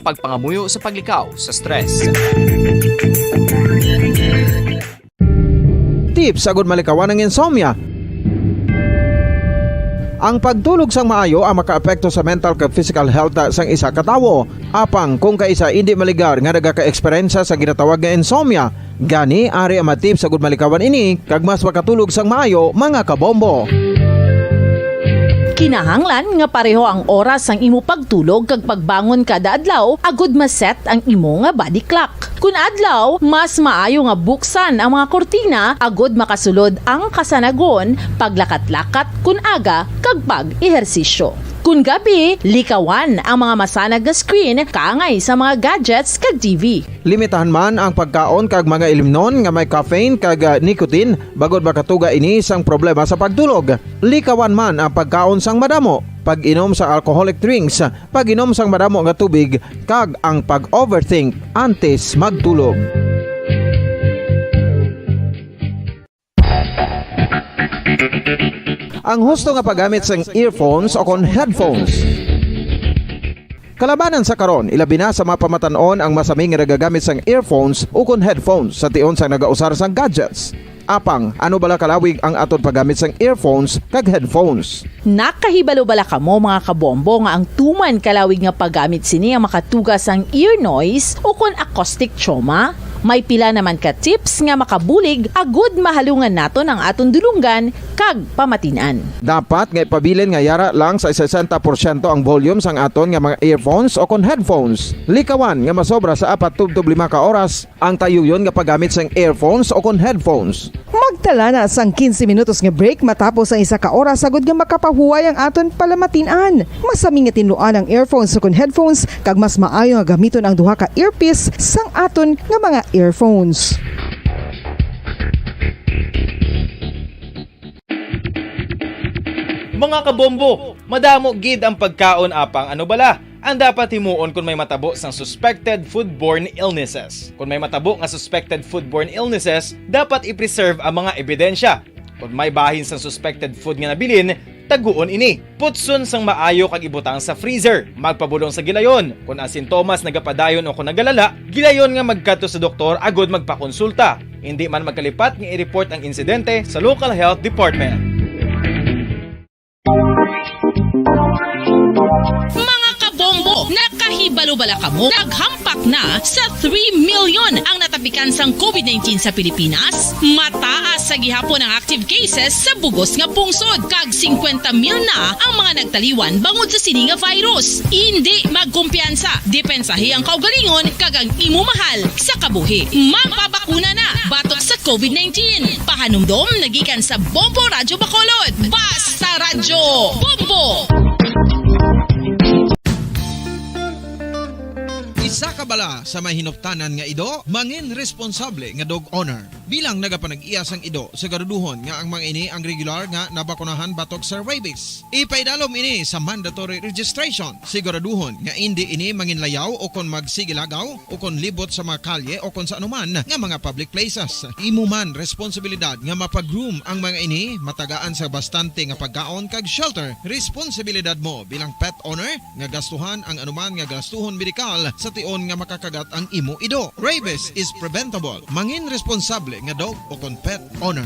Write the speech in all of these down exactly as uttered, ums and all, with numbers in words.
pagpangamuyo sa paglikaw sa stress. Tips agud malikawan ang insomnia. Ang pagtulog sang maayo ang makaapekto sa mental kag physical health sang isa ka tawo. Apang kung kaisa indi maligar nga nagaka-eksperyensya sa ginatawag nga insomnia, gani ari ang mga tips agud malikawan ini kag mas makatulog sang maayo, mga kabombo. Kinahanglan nga pareho ang oras sang imo pagtulog kag pagbangon kada adlaw agud ma-set ang imo nga body clock. Kun adlaw, mas maayo nga buksan ang mga kurtina agud makasulod ang kasanagon, paglakat-lakat kun aga, kag pag-ehersisyo. Kun gabi, likawan ang mga masanag nga screen kaangay sa mga gadgets kag T V. Limitahan man ang pagkaon kag mga ilimnon nga may caffeine kag, ah, nicotine, bangod makatuga ini sang problema sa pagtulog. Likawan man ang pagkaon sang madamo, pag-inom sa alcoholic drinks, pag-inom sang madamo nga tubig, kag ang pag-overthink antes magtulog. Ang husto nga paggamit sang earphones o kon headphones. Kalabanan sa karon, ilabi na sa mga pamatan-on ang masami nga nagagamit sang earphones o kon headphones sa tion sang nagausar sang gadgets. Apang, ano bala kalawig ang aton paggamit sang earphones kag headphones? Nakahibalo bala kamo, mga kabombo, nga ang tuman kalawig nga paggamit sini ang makatuga sang ear noise o kon acoustic trauma? May pila naman ka tips nga makabulig agud mahalungan naton ang aton dulonggan kag pamatin-an. Dapat nga ipabilin nga yara lang sa sesenta porsyento ang volume sang aton nga mga earphones o kon headphones. Likawan nga masobra sa apat tubtob lima ka oras ang tayuyon nga paggamit sang earphones o kon headphones. Magtala na sang quince minutos nga break matapos ang isa ka oras, agud nga makapahuway ang aton palamatin-an. Masami nga tinluan ang earphones o kon headphones, kag mas maayo nga gamiton ang duha ka earpiece sang aton nga mga earphones. Mga kabombo, madamo gid ang pagkaon, apang ano bala ang dapat himuon kon may matabo sang suspected foodborne illnesses? Kon may matabo nga suspected foodborne illnesses, dapat i-preserve ang mga ebidensya. Kon may bahin sang suspected food nga nabilin, taguon ini. Putson sang maayo kag ibutang sa freezer. Magpabulong sa gilayon. Kon ang sintomas nagapadayon o kon nagalala, gilayon nga magkadto sa doktor agud magpakonsulta. Indi man magkalipat nga i-report ang insidente sa local health department. Mga kabombo, nakahibalo bala kamo? Naghampak na sa three million ang natapikan sang covid nineteen sa Pilipinas. Mataas sa gihapon ang active cases sa bugos nga pungsod, kag singkwenta mil na ang mga nagtaliwan bangod sa sini nga virus. Indi magkumpiyansa, depensahi ang kaugalingon kag ang imo mahal sa kabuhi. Magpabakuna na batok sa covid nineteen. Pahanumdom nagikan sa Bombo Radyo Bacolod. Basta Radyo Bombo! Isa ka bala sa may hinuptanan nga ido, mangin responsable nga dog owner. Bilang nagapanag-iya sang ido, siguraduhon nga ang mga ini ang regular nga nabakunahan batok sa rabies. Ipaidalom ini sa mandatory registration. Siguraduhon nga indi ini manginlayaw o kon magsigilagaw o kon libot sa mga kalye o kon sa anuman nga mga public places. Imo man responsibilidad nga mapa-groom ang mga ini, matagaan sa bastante nga pagkaon kag shelter. Responsibilidad mo bilang pet owner nga gastuhan ang anuman nga gastuhon medikal sa tion nga makakagat ang imo ido. Rabies is preventable. Mangin responsable nga dog o kon pet owner.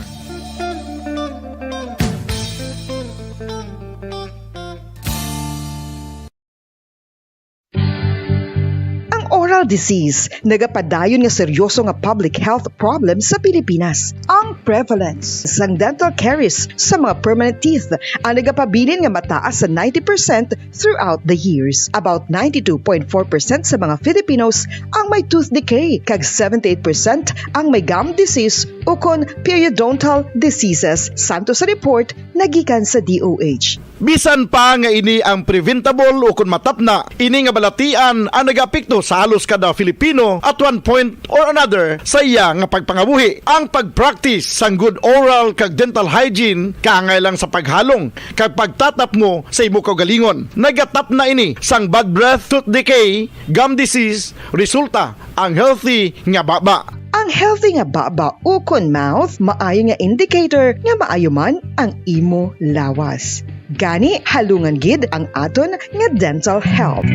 Ang oral disease nagapadayon nga seryoso nga public health problem sa Pilipinas. Ang prevalence sang dental caries sa mga permanent teeth ang nagapabilin nga mataas sa ninety percent throughout the years. About ninety-two point four percent sa mga Filipinos ang may tooth decay, kag seventy-eight percent ang may gum disease ukon periodontal diseases, santo sa report nagikan sa D O H. Bisan pa nga ini ang preventable ukon matapna, ini nga balatian ang nagaapekto sa halos kada Filipino at one point or another sa iya nga pagpangabuhi. Ang pag-practice sang good oral kag dental hygiene kaangay lang sa paghalong kag pagtatapngo sa imo kaugalingon. Nagatapna ini sang bad breath, tooth decay, gum disease, resulta ang healthy nga baba. Ang healthy nga baba ukon mouth maayo nga indicator nga maayo man ang imo lawas. Gani, halungan gid ang aton nga dental health.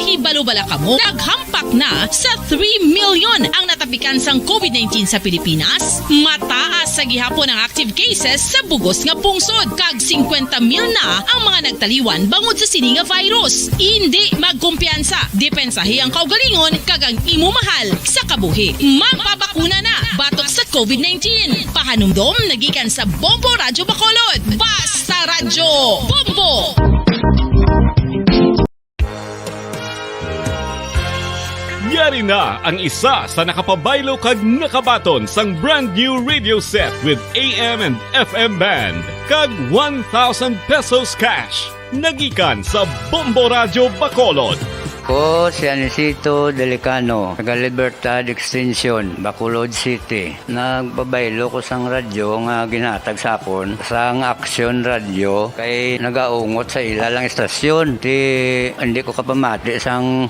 Ibalo bala kamo, naghampak na sa three million ang natapikan sang covid nineteen sa Pilipinas. Mataas sa gihapon ang active cases sa bugos nga pungsod, kag singkwenta mil na ang mga nagtaliwan bangod sa sini nga virus. Indi magkumpiyansa, depensahi ang kaugalingon kag ang imo mahal sa kabuhi. Magpabakuna na batok sa covid nineteen. Pahanumdom nagikan sa Bombo Radyo Bacolod. Basta Radyo Bombo! Yari na ang isa sa nakapabaylo kag nakabaton sang brand new radio set with A M and F M band kag one thousand pesos cash. Nagikan sa Bombo Radyo Bacolod. Ko si Anisito Delicano, taga Libertad Extension, Bacolod City. Nagpabaylo ko sang radyo nga ginhatag sa akon sang Action Radio kay nagaungot sa ila lang istasyon. Ti, hindi ko kapamati sang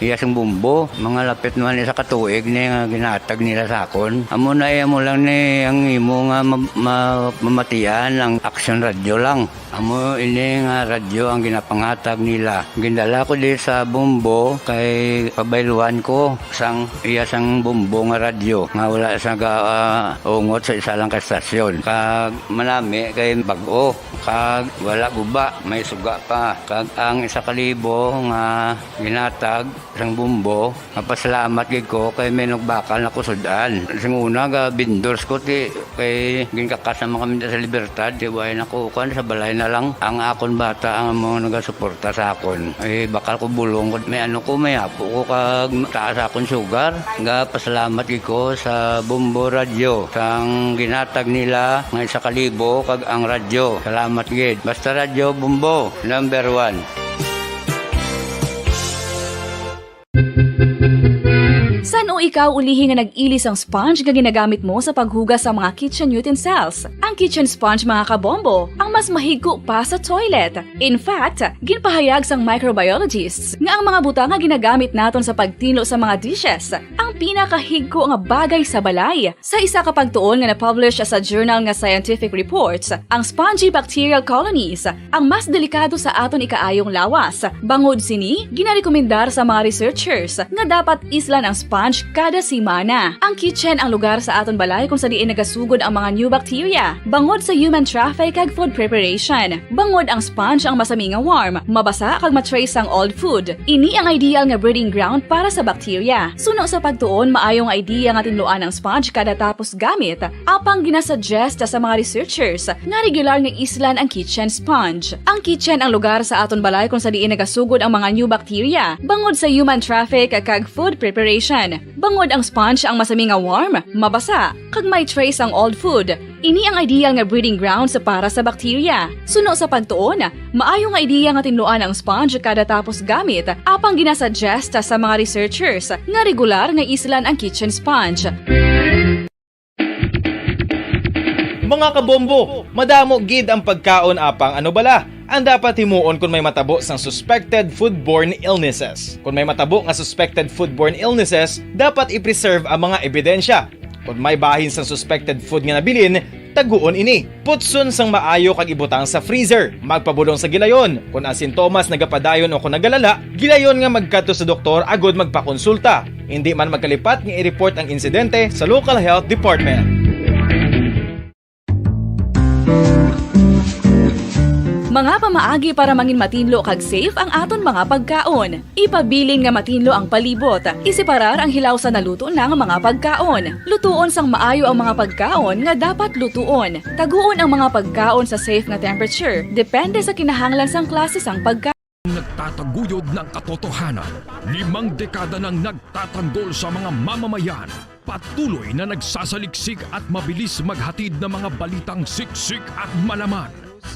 iya sing Bombo. Mga lapit naman isa ka tuig ni nga ginhatag nila sa akon. Amo na, eh, amo lang ni ang imo nga ma-, ma-, mamatian ang Action Radio lang. Amo ini nga radyo ang ginapanghatag nila. Gindala ko di sa Bombo kay pabayluan ko sang iya sang Bombo nga radyo nga wala sa ga, ah, ungot sa isa lang ka stasyon. Kag manami kay bag-o, kag wala guba, may suga pa. Kag ang isa ka libo nga ginhatag sang Bombo, mapasalamat gid ko kay may nagbakal na ko sud-an. Sing una, ga vendors ko, ti, kay ginkakas naman kami sa Libertad, ti, way na ko, kuan, sa balay na lang. Ang akon bata ang mga nagasuporta sa akon. Eh, bakal ko bulong ko, may ano ko, may apo ko, kag taas akon sugar. Ga pasalamat gid ko sa Bombo Radyo, sang ginhatag nila nga isa ka libo, kag ang radyo. Salamat gid. Basta Radyo Bombo, number one. San-o ikaw ulihi nga nag-ili sang sponge nga ginagamit mo sa paghugas sa mga kitchen utensils? Ang kitchen sponge, mga kabombo, ang mas mahigko pa sa toilet. In fact, ginpahayag sang microbiologists nga ang mga butang nga ginagamit naton sa pagtinlo sa mga dishes ang pinakahigko nga bagay sa balay. Sa isa ka pagtuon nga na-publish sa journal nga Scientific Reports, ang spongy bacterial colonies ang mas delikado sa aton ikaayong lawas. Bangod sini, ginarekomendar sa mga researchers nga dapat islan ang sponge kada semana. Ang kitchen ang lugar sa aton balay kung sa diin nagasugod ang mga new bacteria bangod sa human traffic kag food preparation. Bangod ang sponge ang masami nga warm, mabasa kag ma-trace ang old food. Ini ang ideal nga breeding ground para sa bacteria. Suno sa pagtuon, maayo nga idea nga tinluan ang sponge kada tapos gamit. Apang ginasuggest sa mga researchers nga regular nga islan ang kitchen sponge. Ang kitchen ang lugar sa aton balay kung sa diin nagasugod ang mga new bacteria bangod sa human traffic kag food preparation. Bangod ang sponge ang masami nga warm, mabasa, kag may trace ang old food. Ini ang ideal nga breeding grounds para sa bacteria. Suno sa pagtuon, maayo nga idea nga tinluan ang sponge kada tapos gamit, apang ginasuggest sa mga researchers nga regular nga islan ang kitchen sponge. Mga kabombo, madamo gid ang pagkaon, apang ano bala ang dapat himuon kon may matabo sang suspected foodborne illnesses? Kon may matabo nga suspected foodborne illnesses, dapat i-preserve ang mga ebidensya. Kon may bahin sang suspected food nga nabilin, taguon ini. Putson sang maayo kag ibutang sa freezer. Magpabulong sa gilayon. Kon ang sintomas nagapadayon o kon nagalala, gilayon nga magkadto sa doktor agud magpakonsulta. Indi man magkalipat nga i-report ang insidente sa local health department. Mga pamaagi para mangin matinlo kag safe ang aton mga pagkaon. Ipabilin nga matinlo ang palibot. Iseparar ang hilaw sa naluto na nga mga pagkaon. Lutuon sang maayo ang mga pagkaon nga dapat lutuon. Taguon ang mga pagkaon sa safe nga temperature, depende sa kinahanglan sang klase sang pagkaon. Nagtataguyod ng katotohanan. Limang dekada nang nagtatanggol sa mga mamamayan. Patuloy na nagsasaliksik at mabilis maghatid ng mga balitang siksik at malaman.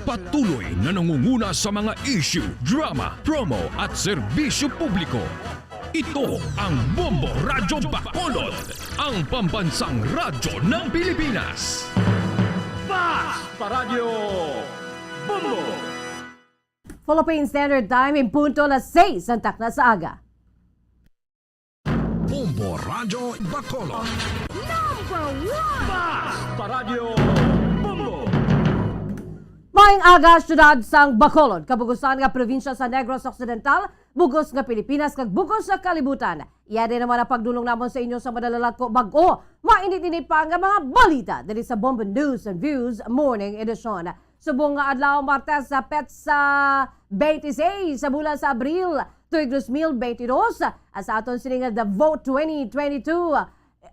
Patuloy na nangunguna sa mga issue, drama, promo at serbisyo publiko. Ito ang Bombo Radyo Bacolod, ang pambansang radyo ng Pilipinas. Basta Radyo Bombo! Philippine Standard Time, in punto alas seis ang takna sa aga. Bombo Radyo Bacolod. Number one! Basta Radyo Bombo! Maayong aga, siyudad sang Bacolod, kabugusan nga probinsya sa Negros Occidental, bug-os nga Pilipinas kag bug-os nga kalibutan. Iya din naman ang pagdulong namon sa inyo sa madalala ko bag-o, mainit-init pa nga mga balita diri sa Bombo News and Views Morning Edition. Subong nga adlaw, Martes, sa petsa twenty-six sa bulan sa Abril, tuig dos mil twenty-dos, sa aton sini nga The Vote twenty twenty-two,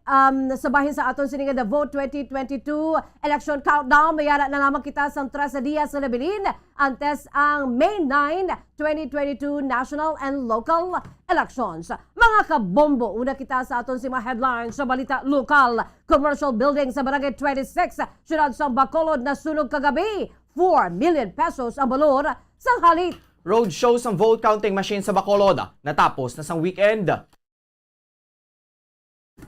um, sa bahin sa aton sini nga The Vote twenty twenty-two Election Countdown, mayara na lamang kita sang tres na dias nga nabilin antes ang May nine, twenty twenty-two national and local elections. Mga kabombo, una kita sa aton sini nga mga headlines sa balita lokal. Commercial building sa Barangay twenty-six, siyudad sa Bacolod, nasunog kagabi. Four million pesos ang balor sang halit. Roadshow sang vote counting machine sa Bacolod natapos na sang weekend.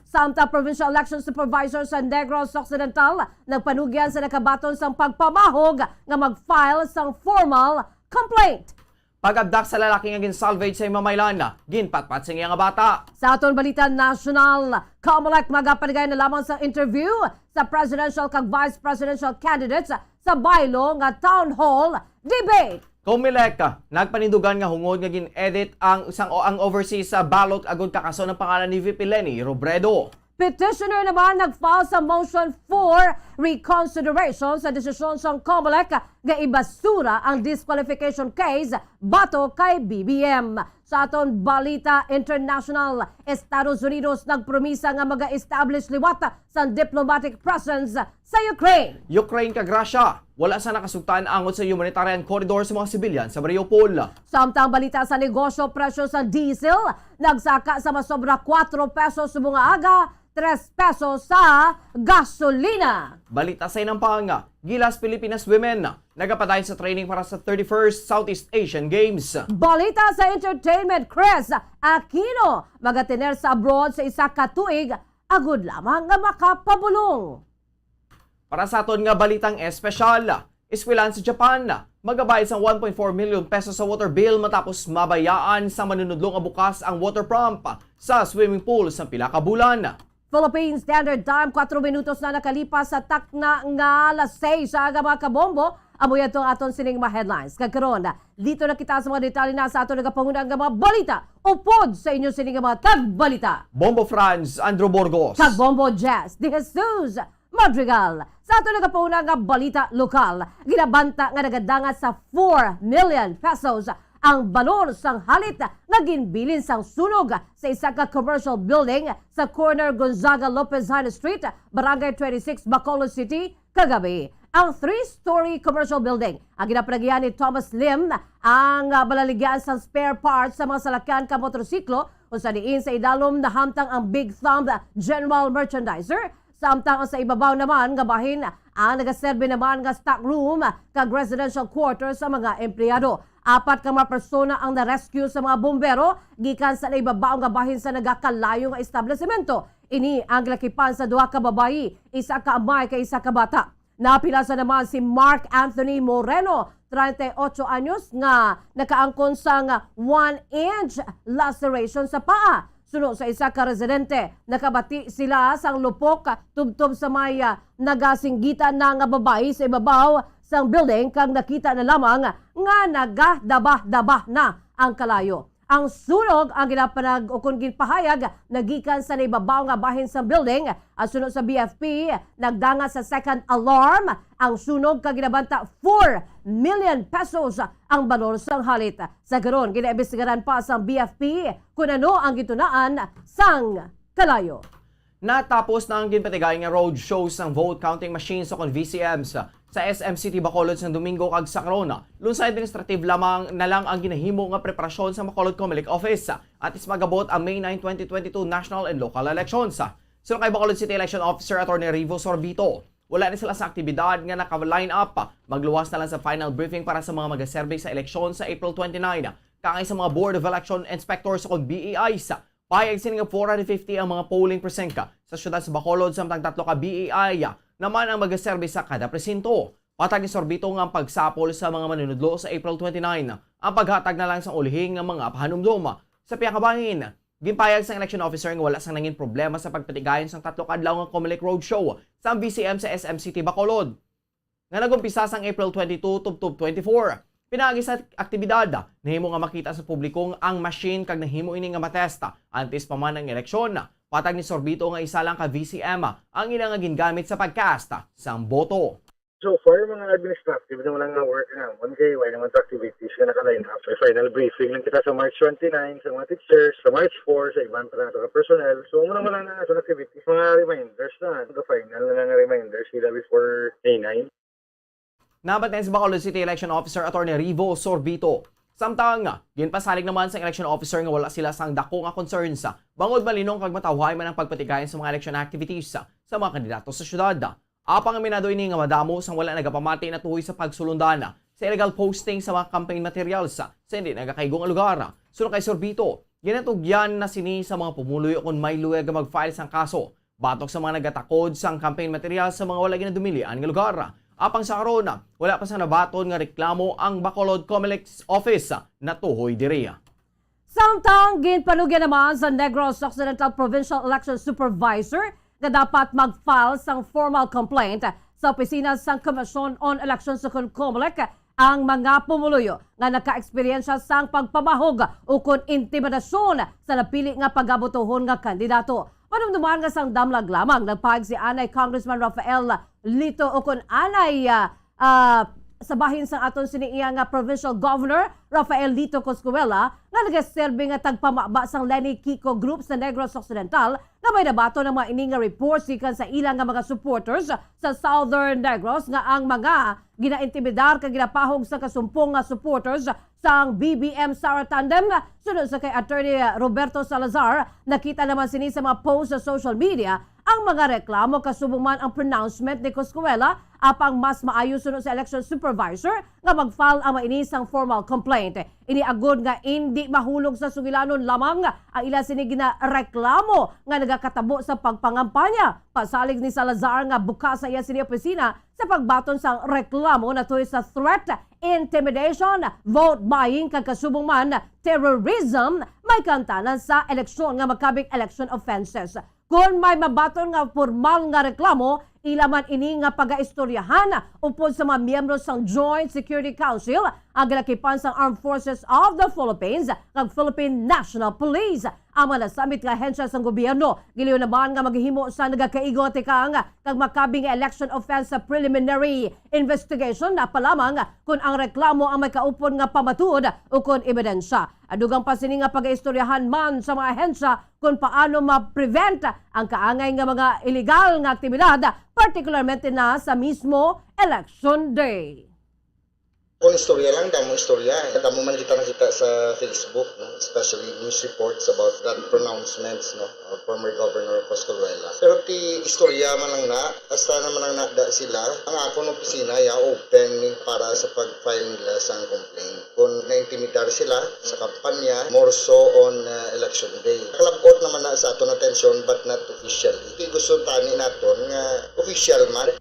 Samtang Provincial Election Supervisor sa Negros Occidental nagpanugyan sa nakabaton sang pagpamahog nga mag-file sang formal complaint. Pag-abdak sa lalaki nga gin-salvage sa Himamaylan, ginpatpat sa iya nga bata. Sa aton balita nasyonal, Comelec magapaligay na lamang sa interview sa presidential kag vice presidential candidates sa baylo nga town hall debate. Comelec nagpanindugan nga hungod nga gin-edit ang sang ang overseas sa ballot agud kakason ang pangalan ni V P Leni Robredo. Petitioner naman nag-file sa motion for reconsideration sa desisyon sang Comelec nga ibasura ang disqualification case batok kay B B M. Sa aton balita international, Estados Unidos nagpromisa nga maga-establish liwat sang diplomatic presence sa Ukraine. Ukraine kag Russia, wala sa nakasugtaan angot sa humanitarian corridor sa mga sibilyan sa Mariupol. Samtang balita sa negosyo, presyo sa diesel nagsaka sa masobra kuwatro pesos subong nga aga, tres pesos sa gasolina. Balita sa inampang, Gilas Pilipinas Women nagapadayon sa training para sa thirty-first Southeast Asian Games. Balita sa entertainment, Chris Aquino magatener sa abroad sa isa ka tuig agud lamang nga makapabulong. Para sa aton nga balitang espesyal, eskwelahan sa Japan magabayad sang one point four million pesos sa water bill matapos mabayaan sa manunudlo nga bukas ang water pump sa swimming pool sa pila ka bulan. Philippine Standard Time, kuwatro minutos na nakalipas sa takna nga alas seis sa aga, mga kabombo. Amo yadto ang aton sining mga headlines. Kag karon, dito na kita sa mga detalye na sa aton nagapanguna nga mga balita. Upod sa inyo sining mga tagbalita, Bombo Franz Andrew Burgos. Kag Bombo Jess De Jesus Madrigal. Sa aton nagapanguna nga balita lokal, ginabanta nga nagadangat sa four million pesos ang balor sang halit nga ginbilin sang sunog sa isa ka commercial building sa corner Gonzaga Lopez High Street, Barangay twenty-six, Bacolod City, kagabi. Ang three-story commercial building ang ginapanagihan ni Thomas Lim ang, ah, malaligyan sang spare parts sa mga salakyan kag motorsiklo, kung sa diin sa idalom nahamtang ang Big Thumb General Merchandiser, samtang ang sa ibabaw naman nga bahin ang nagaserbi naman nga stock room kag residential quarters sa mga empleyado. Apat ka mga persona ang na-rescue sa mga bombero gikan sa naibabaw nga bahin sa nagakalayo nga establisemento. Ini ang gilakipan sa duha ka babayi, isa ka amay kag isa ka bata. Napilansa naman si Mark Anthony Moreno, treinta y ocho anyos, nga nakaangkon sang one inch laceration sa paa. Suno sa isa ka residente, nakabati sila sang lupok tubtob sa may, ah, nagasinggitan na nga babayi sa ibabaw sang building kag nakita na lamang nga nagadabah-dabah na ang kalayo. Ang sunog ang ginapanag-, o kon ginpahayag, nagikan sa naibabaw nga bahin sang building. Ang suno sa B F P, nagdangat sa second alarm ang sunog kag ginabanta four million pesos ang balor sang halit. Sa karon, ginaimbestigaran pa sang B F P kon ano ang gitunaan sang kalayo. Natapos na ang ginpatigayon nga roadshow sang vote counting machines o kon V C Ms sa S M City Bacolod sang Domingo kag sa karon, Lunes administrative lamang na lang ang ginahimo nga preparasyon sa Bacolod Comelec Office antes mag-abot ang May nine, twenty twenty-two national and local elections. Suno kay Bacolod City Election Officer Attorney Rivo Sorbito, wala na sila sa aktibidad nga naka-line up. Magluwas na lang sa final briefing para sa mga magaserbi sa eleksyon sa April twenty-nine, kaangay sa mga Board of Election Inspectors o kon B E Is. Pahayag sini nga four hundred fifty ang mga polling precinct sa siyudad sa Bacolod, samtang tatlo ka B E I naman ang magaserbi sa kada presinto. Patag ni Sorbito nga ang pagsapol sa mga manunudlo sa April twenty-nine ang paghatag na lang sang ulihing nga mga pahanumdom. Sa pihak ka bahin, ginpahayag sang election officer nga wala sang nangin problema sa pagpatigayon sang tatlo ka adlaw nga Comelec Roadshow sang V C M sa S M City Bacolod, nga nag-umpisa sang April twenty-two tubtob twenty-four. Pinaagi sa aktibidad, nahimo nga makita sa publiko ang machine kag nahimo ini nga matesta antes pa man ang eleksyon. Patag ni Sorbito nga isa lang ka V C M ang ila nga gingamit sa pag-cast sang boto. So far, mga administrative na wala nga work nga amon kay wala naman sa activities nga naka-line up. May final briefing lang kita sa March twenty-nine sa mga teachers, sa March four sa iban pa nato nga personnel. So, wala wala na sa activities, mga reminders na, the final na nga reminders sila before May nine. Nabat na si Bacolod City Election Officer Attorney Rivo Sorbito. Samtang, ginpasalig naman sa election officer nga wala sila sang dako nga concerns bangod malinong kag matawhay man ang pagpatigayon sa mga election activities sa mga kandidato sa syudad. Apang aminado ini nga madamo sang wala nagapamati natuhoy sa pagsulundan sa illegal posting sa mga campaign materials sa hindi nagakaigo nga lugar. Suno kay Sorbito, ginatugyan na sini sa mga pumuluyo kon may luyag nga mag-file sang kaso batok sa mga nagatakod sang campaign materials sa mga wala ginadumilian nga lugar. Apang sa karon, wala pa sang nabaton nga reklamo ang Bacolod Comelec Office natuhoy diri. Samtang ginpanugyan naman sa Negros Occidental Provincial Election Supervisor nga dapat mag-file sang formal complaint sa opisina sang Commission on Elections ukon Comelec ang mga pumuluyo nga naka-eksperyensya sang pagpamahog ukon intimidasyon sa napili nga pagabotohon nga kandidato. Madumduman nga sang damlag lamang nagpahayag si anay Congressman Rafael Lito ukon anay, ah, ah, sa bahin sang aton sini iya nga Provincial Governor Rafael Lito Coscuela nga nagaserbi nga tagpamaba sang Leni Kiko Group sa Negros Occidental, nga may nabaton ang mga ini nga reports gikan sa ila nga mga supporters sa Southern Negros nga ang mga ginaintimidar kag ginapahog sa kasumpong nga supporters sang B B M Sara Tandem. Suno sa kay Attorney Roberto Salazar, nakita naman sini sa mga post sa social media ang mga reklamo kasubong man ang pronouncement ni Coscuela, apang mas maayo suno sa election supervisor nga mag-file ang mga ini sang formal complaint. Ini agod nga indi mahulog sa sugilanon lamang ang ila sini ginareklamo nga nagakatabo sa pagpangampanya. Pasalig ni Salazar nga bukas sa iya sini opisina sa pagbaton sang reklamo natuhoy sa threat, intimidation, vote buying kag kasubong man terrorism may kaangtanan sa eleksyon nga makabig election offenses. Kon may mabaton nga pormal nga reklamo, ila man ini nga pagaistoryahan upod sa mga miyembro sang Joint Security Council, ang ginakipan sang Armed Forces of the Philippines kag Philippine National Police. Ang mga nasambit nga ahensya sang gobyerno, gilayon naman nga maghimo sa nagakaigo nga tikang kag makabig nga election offense sa preliminary investigation na pa lamang kon ang reklamo ang may kaupod nga pamatuod ukon ebidensya. Adugang pa sini nga pagaistoryahan man sa mga ahensya kon paano ma-prevent ang kaangay nga mga illegal nga aktibidad, partikularmente na sa mismo Election Day. Kung istorya lang, damo istorya. Damo man kita nakita sa Facebook, no? Especially news reports about that pronouncements, no? Of former Governor Cosculuela. Pero ti istorya man lang na, hasta naman lang na da sila. Ang akon opisina, ya, open ni para sa pag-file nila sang complaint. Kung na-intimidar sila sa kampanya, more so on, uh, election day. Kalabot naman na sa aton atensyon, but not officially. Ti gusto tani naton nga official man.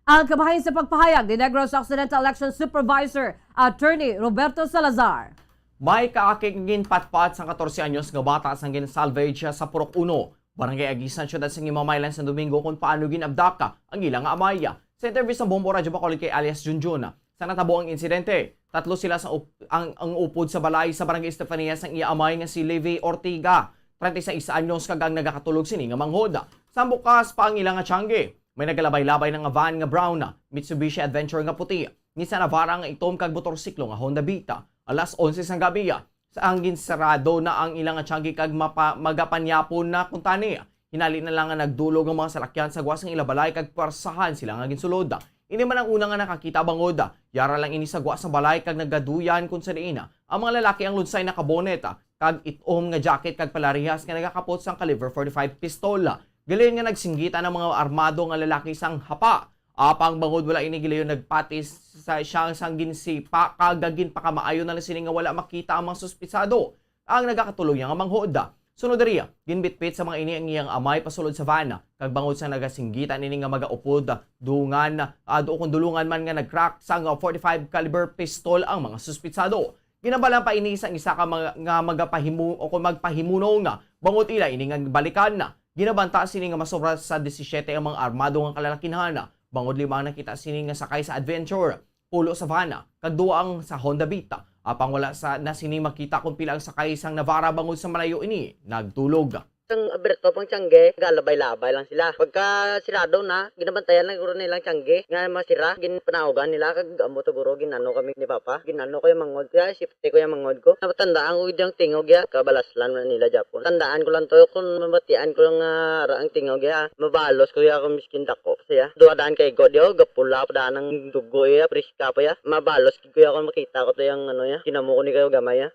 Ang kabahin sa pagpahayag ni Negros Occidental Election Supervisor Attorney Roberto Salazar. May kaakig nga ginpatpat sang katorse anyos nga bata sang gin-salvage sa Purok Uno, Barangay Aguisan, Siyudad sang Imamaylan sa Domingo, kung paano gin-abdak ang ila nga amay. Sa interview sa Bombo Radyo Bacolod kay alias Junjun, sa natabo ang insidente, tatlo sila sa up-, ang, ang upod sa balay sa Barangay Estefania sang iya amay nga si Levi Ortega, treinta y seis anyos, kag ang nagakatulog sini nga manghod. Sa bukas pa ang ila nga tiyangge, may nagalabay-labay na nga van nga brown, Mitsubishi Adventure nga puti, Nissan Navara nga itom, kag motorsiklo nga Honda Beat. Alas onse sang gabi, sa ang ginsarado na ang ila nga tiyangge kag mapa-, magapanyapon na kuntani. Hinali na lang nga nagdulog ang mga salakyan sa gawas sang ila balay kag pwersahan sila nga ginsulod. Ini man ang una nga nakakita bangod. Yara lang ini sa gawas sang balay kag nagaduyan kung sa diin ang mga lalaki ang lunsay nakabonet kag itom nga jacket kag palarihas nga nagakapot sang caliber forty-five pistol. Gilayon nga nagsinggitan ang mga armado nga lalaki sang hapa. Apang bangod wala ini gilayon nagpati sa siya sang ginsipa kag ginpakamaayo na lang sini nga wala makita ang mga suspitsado ang nagakatulog niya nga manghod. Sunod diri, ginbitbit sa mga ini ang iyang amay pasulod sa van, kag bangod sa nagasinggitan ini nga magaupod, dungan, ah, duo kon dulungan man nga nag-crack sang forty-five caliber pistol ang mga suspitsado. Ginabalan pa ini sang isa ka mga, nga magapahimo o kung magpahimunong bangod ila ini nga balikan. Ginabanta sini nga masobra sa disisiete ang mga armado nga kalalakinhan, bangod lima ang nakita sini nga sakay sa Adventure. ulo sa van, kag duha ang sa Honda Beat. Apang wala sa, na sini makita kung pila ang sakay sang Navara bangod sa malayo ini nagtulog. Sang Alberto pang tiyangge, galabay-labay lang sila. Pagka sirado na, ginabantayan lang guro nilang tiyangge nga masira, ginpanaogan nila kag amo to guro ginano kami ni Papa. Ginano ko yung mangod ko, ya, safety ko yung mangod ko. Nabatandaan ko gid yung tingog ya, kabalaslan na nila Japon. Tandaan ko lang to kung mabatian ko lang nga ara ang tingog ya, mabalos ko ya kung miskin dako siya. Duha daan kay go, di, oh, gapula pa daan ang dugo ya, priska pa ya. Mabalos gid ko ya kung makita ko to yung ano ya, kinamo ko ni kayo gamay ya.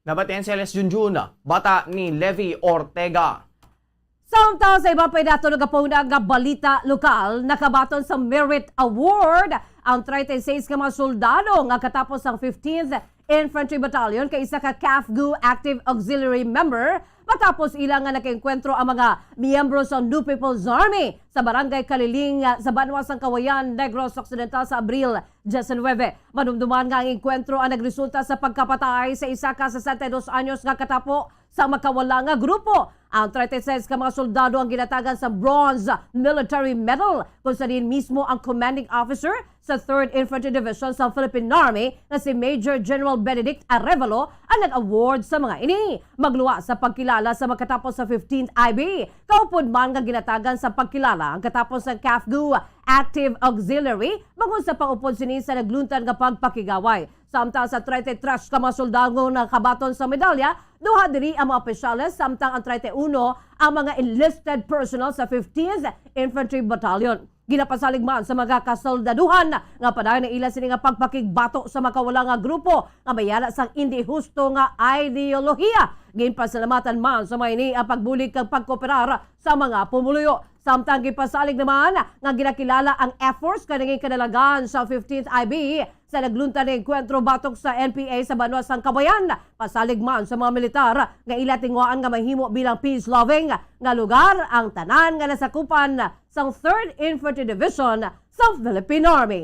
Nabatian si Elias Junjun, bata ni Levi Ortega. Samtang sa iba pa dato nagapuna nga balita lokal, nakabaton sa Merit Award ang treinta y seis ka mga soldado nga katapos ang fifteenth Infantry Battalion kay isa ka CAFGU Active Auxiliary member matapos ila nga nakaengkwentro ang mga miyembro sa New People's Army sa Barangay Kaliling, ah, sa banwa sang Kawayan, Negros Occidental sa Abril diecinuebe. Madumduman nga ang engkwentro ang nagresulta sa pagkapatay sa isa ka sesenta y dos anyos nga katapo sa makawala nga grupo. Ang treinta y seis ka mga soldado ang ginatagan sa Bronze Military Medal, kung sa diin mismo ang commanding officer sa Third Infantry Division sa Philippine Army nga si Major General Benedict Arevalo ang nag-award sa mga ini. Magluwas sa pagkilala sa makatapos sa fifteenth I B, kaupod man nga ginatagan sa pagkilala ang katapos sa CAFGU Active Auxiliary bangod sa pag-upod sini sa nagluntad nga pagpakigaway. Samtang sa treinta y tres ka mga soldado nga nakabaton sa medalya, duha diri ang mga opisyales, samtang ang treinta y uno ang mga enlisted personnel sa fifteenth Infantry Battalion. Ginapasalig man sa mga kasoldaduhan nga padayon na ila sini nga pagpakigbato sa makawala nga grupo nga may yala sang indi husto nga ideolohiya. Ginpasalamatan man sa mga ini ang pagbulig kag pagkooperar sa mga pumuluyo. Samtang gipasalig naman nga ginakilala ang efforts kag naging kadalagan sa fifteenth I B sa nagluntad nga engkwentro batok sa N P A sa banwa sang Kabayan. Pasalig man sa mga militar nga ila tinguhaan nga mahimo bilang peace-loving nga lugar ang tanan nga nasakupan sang Third Infantry Division sa Philippine Army.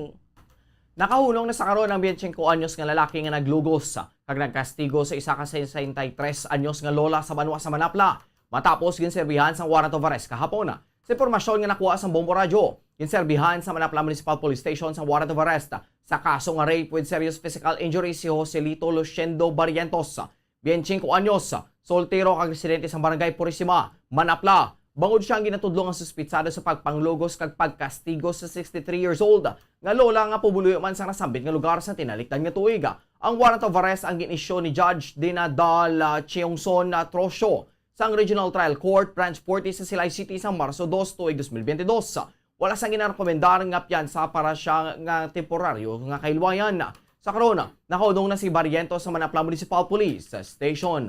Nakahunong na sa karon ang twenty-five anyos nga lalaki nga naglugos kag nagkastigo sa isa ka sesenta y tres anyos nga lola sa banwa sa Manapla, matapos ginserbihan sang warrant of arrest kahapon. Sa impormasyon nga nakuha sang Bombo Radyo, ginserbihan sa Manapla Municipal Police Station sang warrant of arrest sa kaso nga rape with serious physical injury si Joselito Luciendo Barrientos, twenty-five anyos, soltero kag residente sa Barangay Purisima, Manapla. Bangod siya ang ginatudlo nga suspitsado sa pagpanglugos kag pagkastigo sa sixty-three years old nga lola nga pumuluyo man sa nasambit nga lugar sa tinalikdan nga tuig. Ang warrant of arrest ang gin-issue ni Judge Dinadal, ah, Cheongson, ah, Trosyo sang Regional Trial Court, Branch forty sa Silay City sa Marso dos, tuig dos mil biyente dos. Wala sang ginarekomendar nga piyansa para siya nga temporaryo nga kahilwayan. Sa karon, nakahunong na si Barrientos sa Manapla Municipal Police Station.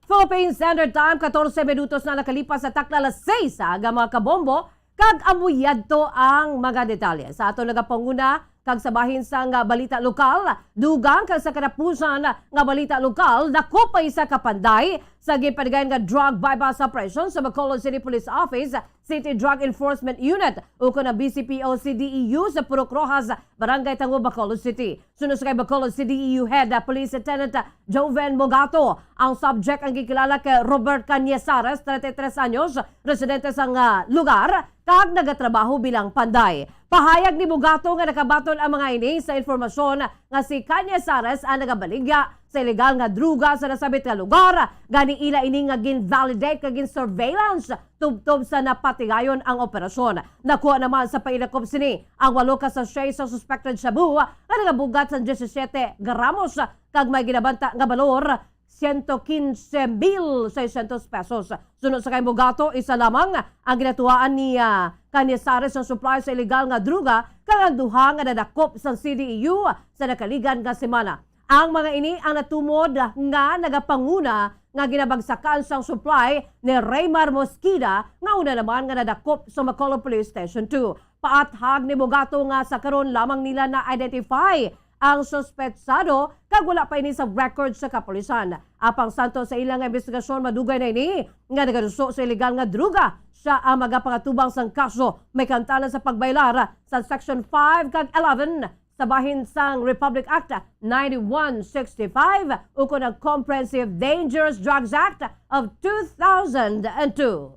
Philippine Standard Time, katorse minutos na nakalipas sa takna alas seis, aga, mga kabombo, kag amo yadto ang mga detalye sa aton nagapanguna kag sa bahin sang balita lokal. Dugang kag sa katapusan nga balita lokal, dakop pa isa ka panday sa ginpatigayon nga drug buy-bust operation sa Bacolod City Police Office, City Drug Enforcement Unit, ukon ang B C P O C D E U sa Purok Roxas, Barangay Tango, Bacolod City. Suno sa kay Bacolod C D E U Head, ah, Police Lieutenant, ah, Joven Mogato, ang subject ang gikilala kay Robert Cañizares, treinta y tres anyos, residente sang, ah, lugar, kag nagatrabaho bilang panday. Pahayag ni Mogato nga nakabaton ang mga ini sa informasyon nga si Cañizares ang nagabaligya sa ilegal nga druga sa nasambit nga lugar, gani ila ini nga gin-validate kag gin-surveillance tubtob sa napatigayon ang operasyon. Nakuha naman sa pailakop sini ang walo ka sachet sa suspected shabu nga nagabugat sa diyesisiete gramos kag may ginabanta nga balor, siyento kinse mil seiscientos pesos. Suno sa kay Mogato, isa lamang ang ginatuwaan ni, ah, Cañizares nga supply sa ilegal nga druga, kag ang duha nga nadakop sa C D E U sa nakaligan nga semana. Ang mga ini ang natumod nga nagapanguna nga ginabagsakan sang supply ni Raymar Mosqueda, nga una naman nga nadakop sa Bacolod Police Station two. Paathag ni Mogato nga sa karon lamang nila na-identify ang suspetsado kag wala pa ini sa record sa kapulisan. Apang santo sa ilang investigasyon, madugay na ini nga nagaduso sa ilegal nga druga. Siya ang magapangatubang sang kaso may kaantalan sa pagbailar sa Section five kag eleven sa bahin sang Republic Act ninety-one sixty-five ukon ang Comprehensive Dangerous Drugs Act of two thousand and two.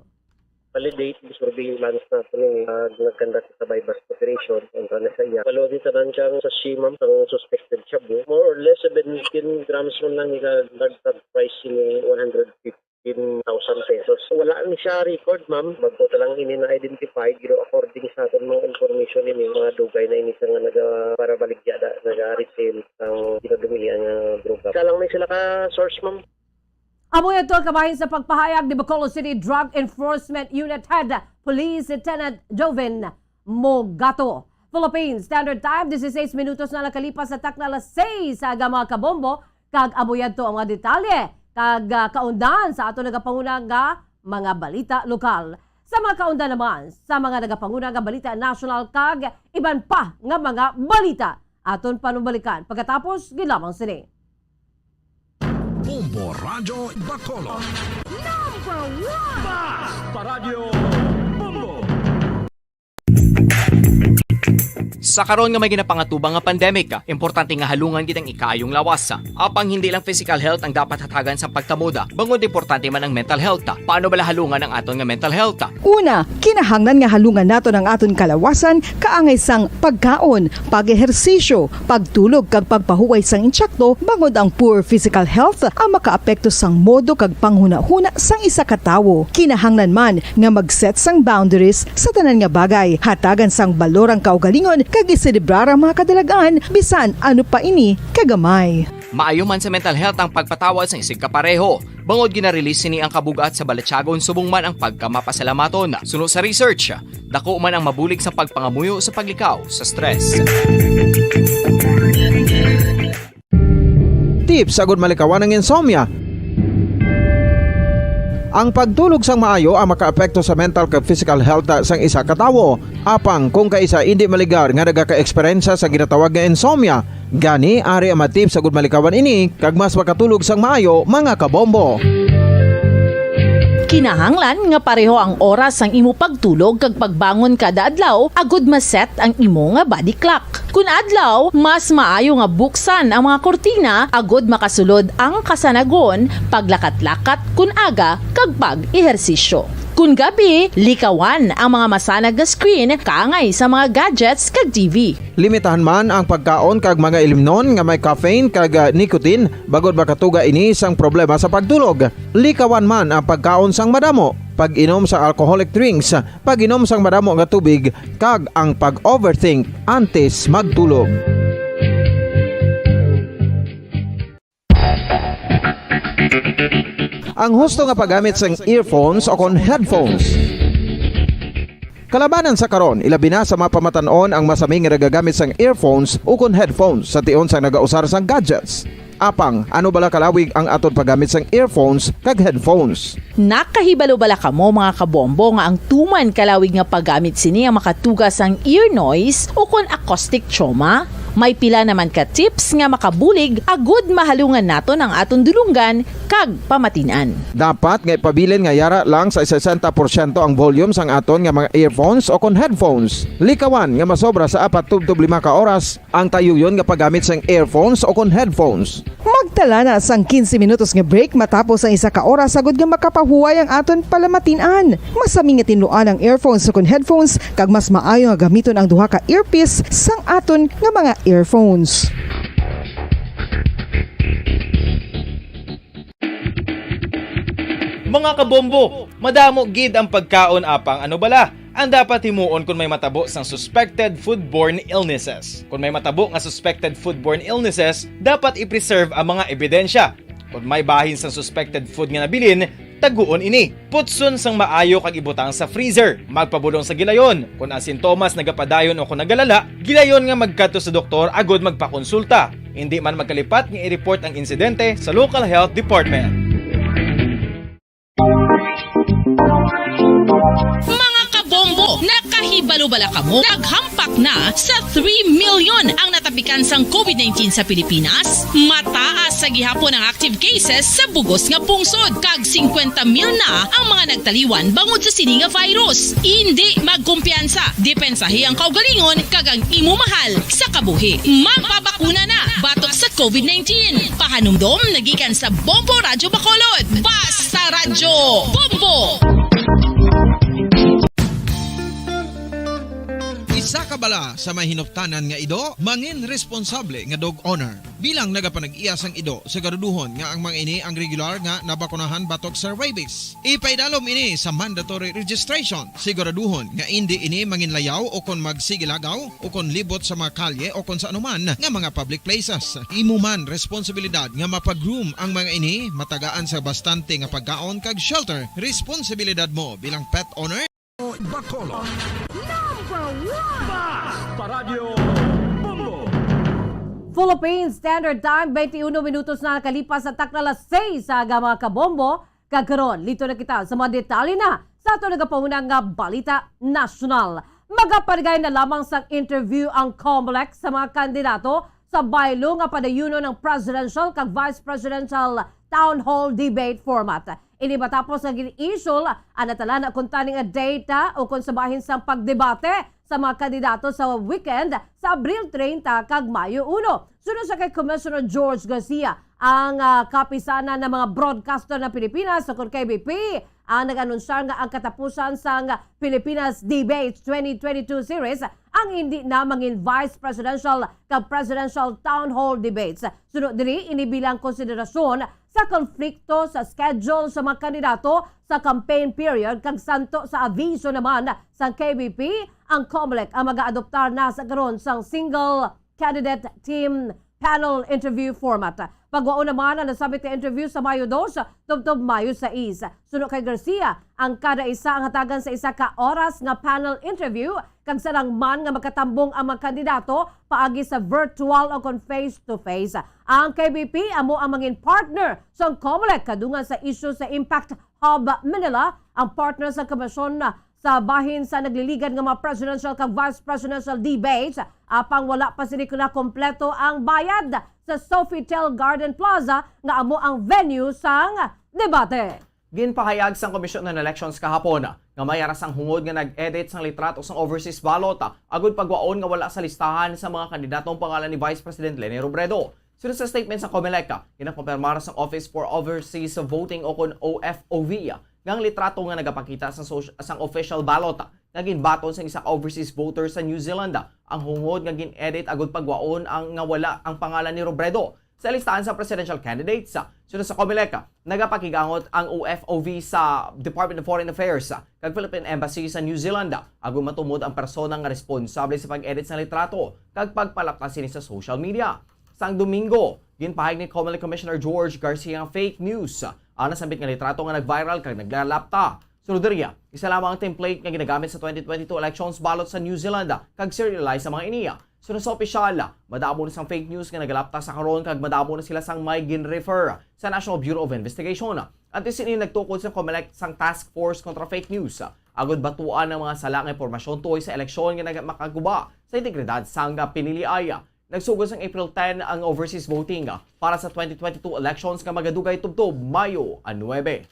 Validate, surveillance naton ni, ah, nagkanda sa Survivors Cooperation, kontra na sa iya. Balo ni tanan siyang sachet, ma'am, sang suspected shabu. More or less seventeen grams man lang nila nag-, nag-price ni one hundred fifteen thousand pesos. Wala ni siya record, ma'am. Magto ta lang ini na-identify, pero according sa aton mga information ini, mga dugay na ini sa nga naga-, para baligya da, naga-retail ang ginadumilian nga droga. Isa lang na sila ka source, ma'am. Amo ito kabahin sa pagpahayag ni Bacolod City Drug Enforcement Unit Head Police Lieutenant Joven Mogato. Philippine Standard Time, dieciséis minutos na nakalipas sa takna alas seis sa aga, mga kabombo, kag amo yadto ang mga detalye kag, ah, kaundan sa ato nagapanguna nga mga balita lokal. Sa mga kaundan naman sa mga nagapanguna nga balita national kag iban pa nga mga balita, aton panubalikan pagkatapos gid lamang sini. Bombo Radyo Bacolod. Number one! Bas! Paradyo Bombo! Sa karon nga may ginapangatubang nga pandemic, importante nga halungan gid ang ikaayong lawas. Apang hindi lang physical health ang dapat hatagan sa pagtamod, bangod importante man ang mental health. Paano bala halungan ang aton nga mental health? Una, kinahanglan nga halungan naton ang aton kalawasan kaangay sang pagkaon, pag-ehersisyo, pagtulog kag pagpahuway sang insakto, bangod ang poor physical health ang makaapekto sang modo kag panghunahuna sang isa ka tawo. Kinahanglan man nga mag-set sang boundaries sa tanan nga bagay, hatagan sang balor ang kaugalingon kag iselebrar ang mga kadalag-an bisan ano pa ini kagamay. Maayo man sa mental health ang pagpatawad sang isigkapareho. Bangod gina-release sini ang kabug-at sa balatyagon subong man ang pagkamapasalamaton. Suno sa research, dako man ang mabulig sa pagpangamuyo sa paglikaw sa stress. Tips agud malikawan ang insomnia. Ang pagtulog sang maayo ang makaapekto sa mental kag physical health sang isa ka tawo. Apang kung kaisa indi maligar nga nagaka-eksperyensya sa ginatawag nga insomnia, gani ari ang mga tips agud malikawan ini kag mas makatulog sang maayo, mga kabombo. Kinahanglan nga pareho ang oras sang imo pagtulog kag pagbangon kada adlaw agud ma-set ang imo nga body clock. Kun adlaw, mas maayo nga buksan ang mga kurtina agud makasulod ang kasanagon, paglakat-lakat kun aga, kag pag-ehersisyo. Kun gabi, likawan ang mga masanag nga screen kaangay sa mga gadgets kag T V. Limitahan man ang pagkaon kag mga ilimnon nga may caffeine kag, ah, nicotine, bangod makatuga ini sang problema sa pagtulog. Likawan man ang pagkaon sang madamo, pag-inom sa alcoholic drinks, pag-inom sang madamo nga tubig, kag ang pag-overthink antes magtulog. Ang husto nga paggamit sang earphones o kon headphones. Kalabanan sa karon, ilabi na sa mga pamatan-on ang masami nga nagagamit sang earphones ukon headphones sa tion sang nagausar sang gadgets. Apang, ano bala kalawig ang aton paggamit sang earphones kag headphones? Nakahibalo bala kamo, mga kabombo, nga ang tuman kalawig nga paggamit sini ang makatuga sang ear noise ukon acoustic trauma? May pila naman ka tips nga makabulig agud mahalungan naton ang aton dulonggan kag pamatin-an. Dapat nga ipabilin nga yara lang sa sesenta porsyento ang volume sang aton nga mga earphones o kon headphones. Likawan nga masobra sa apat tubtob lima ka oras ang tayuyon nga paggamit sang earphones o kon headphones. Magtala na sang quince minutos nga break matapos ang isa ka oras agud nga makapahuway ang aton palamatin-an. Masami nga tinluan ang earphones o kon headphones kag mas maayo nga gamiton ang duha ka earpiece sang aton nga mga earphones. Mga kabombo, madamo gid ang pagkaon apang ano bala ang dapat himuon kon may matabo sang suspected foodborne illnesses. Kon may matabo nga suspected foodborne illnesses, dapat i-preserve ang mga ebidensya. Kon may bahin sang suspected food nga nabilin, taguon ini. Putson sang maayo kag ibutang sa freezer. Magpabulong sa gilayon. Kon ang sintomas nagapadayon o kon nagalala, gilayon nga magkadto sa doktor agud magpakonsulta. Indi man magkalipat nga i-report ang insidente sa local health department. Mga kabombo, nakahibalo bala kamo? Naghampak na sa three million ang natapikan sang COVID nineteen sa Pilipinas. Mataas sa gihapon ang active cases sa bugos nga pungsod, kag singkwenta mil na ang mga nagtaliwan bangod sa sini nga virus. Indi magkumpiyansa, depensahi ang kaugalingon kag ang imo mahal sa kabuhi. Magpabakuna na batok sa COVID nineteen. Pahanumdom nagikan sa Bombo Radyo Bacolod. Basta Radyo Bombo! Sa kabala sa may hinuptanan nga ido, mangin responsable nga dog owner. Bilang nagapanag-iya sang ido, siguraduhon nga ang mga ini ang regular nga nabakunahan batok sa rabies. Ipaidalom ini sa mandatory registration. Siguraduhon nga indi ini manginlayaw o kon magsigilagaw o kon libot sa mga kalye o kon sa anuman nga mga public places. Imo man responsibilidad nga mapa-groom ang mga ini, matagaan sa bastante nga pagkaon kag shelter. Responsibilidad mo bilang pet owner. Bacolod. Number one. Basta Radyo Bombo. Philippine Standard Time, twenty-one minutos na nakalipas sa takna alas seis sa aga, mga kabombo. Kag karon, lito na kita sa mga detalye na sa ato nagapahunang nga balita nasyonal. Magapanagay na lamang sang interview ang Comelec sa mga kandidato sa baylo nga padayunon ang presidential kag vice presidential town hall debate format. Ini matapos nga gin-issue ang natalana kuntani nga data o kon sa bahin sang pagdebate sa mga kandidato sa weekend sa Abril treinta kag Mayo uno. Suno sa kay Commissioner George Garcia, ang, ah, kapisanan ng mga broadcaster ng Pilipinas o kon K B P ang nag-anunsar nga ang katapusan sang Pilipinas Debates twenty twenty-two series ang hindi na mangin vice presidential kag presidential town hall debates. Suno diri, ini bilang konsiderasyon sa konflikto sa schedule sa mga kandidato sa campaign period kag santo sa aviso naman sang K B P, ang Comelec ang mag-aadoptar na sa karon sang single candidate team panel interview format. Pagwaon naman ang nasabit nga interview sa Mayo dos tubtob Mayo sais. Suno kay Garcia, ang kada isa ang hatagan sa isa ka oras nga panel interview, kag sarang man nga makatambong ang mga kandidato paagi sa virtual o kon face-to-face. Ang K B P amo ang mangin partner sang Comelec kadungan sa isyu sa Impact Hub Manila, ang partner sa Komisyon sa bahin sa nagliligad nga mga presidential kag vice presidential debates, apang wala pa sini nakompleto ang bayad sa Sofitel Garden Plaza nga amo ang venue sang debate. Ginpahayag sang Commission on Elections kahapon nga may ara sang hungod nga nag-edit sang litrato sang overseas ballot, agud pagwaon nga wala sa listahan sa mga kandidato ang pangalan ni Vice President Leni Robredo. Sunod sa statement sa Comelec, ginakumpirmar sang Office for Overseas Voting o kon O F O V nga ang litrato nga nagapakita sang soc-, sang official ballot nga ginbaton sang isa ka overseas voter sa New Zealand ang hungod nga gin-edit agud pagwaon ang, nga wala ang pangalan ni Robredo sa listahan sa presidential candidates. Sunod sa Comelec, nagapakigangot ang O F O V sa Department of Foreign Affairs kag Philippine Embassy sa New Zealand agud matumod ang persona nga responsable sa pag-edit sa litrato kag pagpalapta sini sa social media. Sang Domingo, ginpahayag ni Comelec Commissioner George Garcia nga fake news ang nasambit nga litrato nga nag-viral kag naglalapta. Sunod diri, isa lamang ang template nga ginagamit sa twenty twenty-two elections ballot sa New Zealand kag serialize sa mga ini. Sunod sa opisyal, madamo na sang fake news nga nagalapta sa karon kag madamo na sila sang may gin-refer sa National Bureau of Investigation. Antes sini, nagtukod sa Comelec sang Task Force kontra Fake News agud batuan ang mga sala nga impormasyon tuhoy sa eleksyon nga nag-, makaguba sa integridad sang piniliay. Nagsugod sang April ten ang overseas voting para sa twenty twenty-two elections nga magadugay tubtob Mayo nuebe.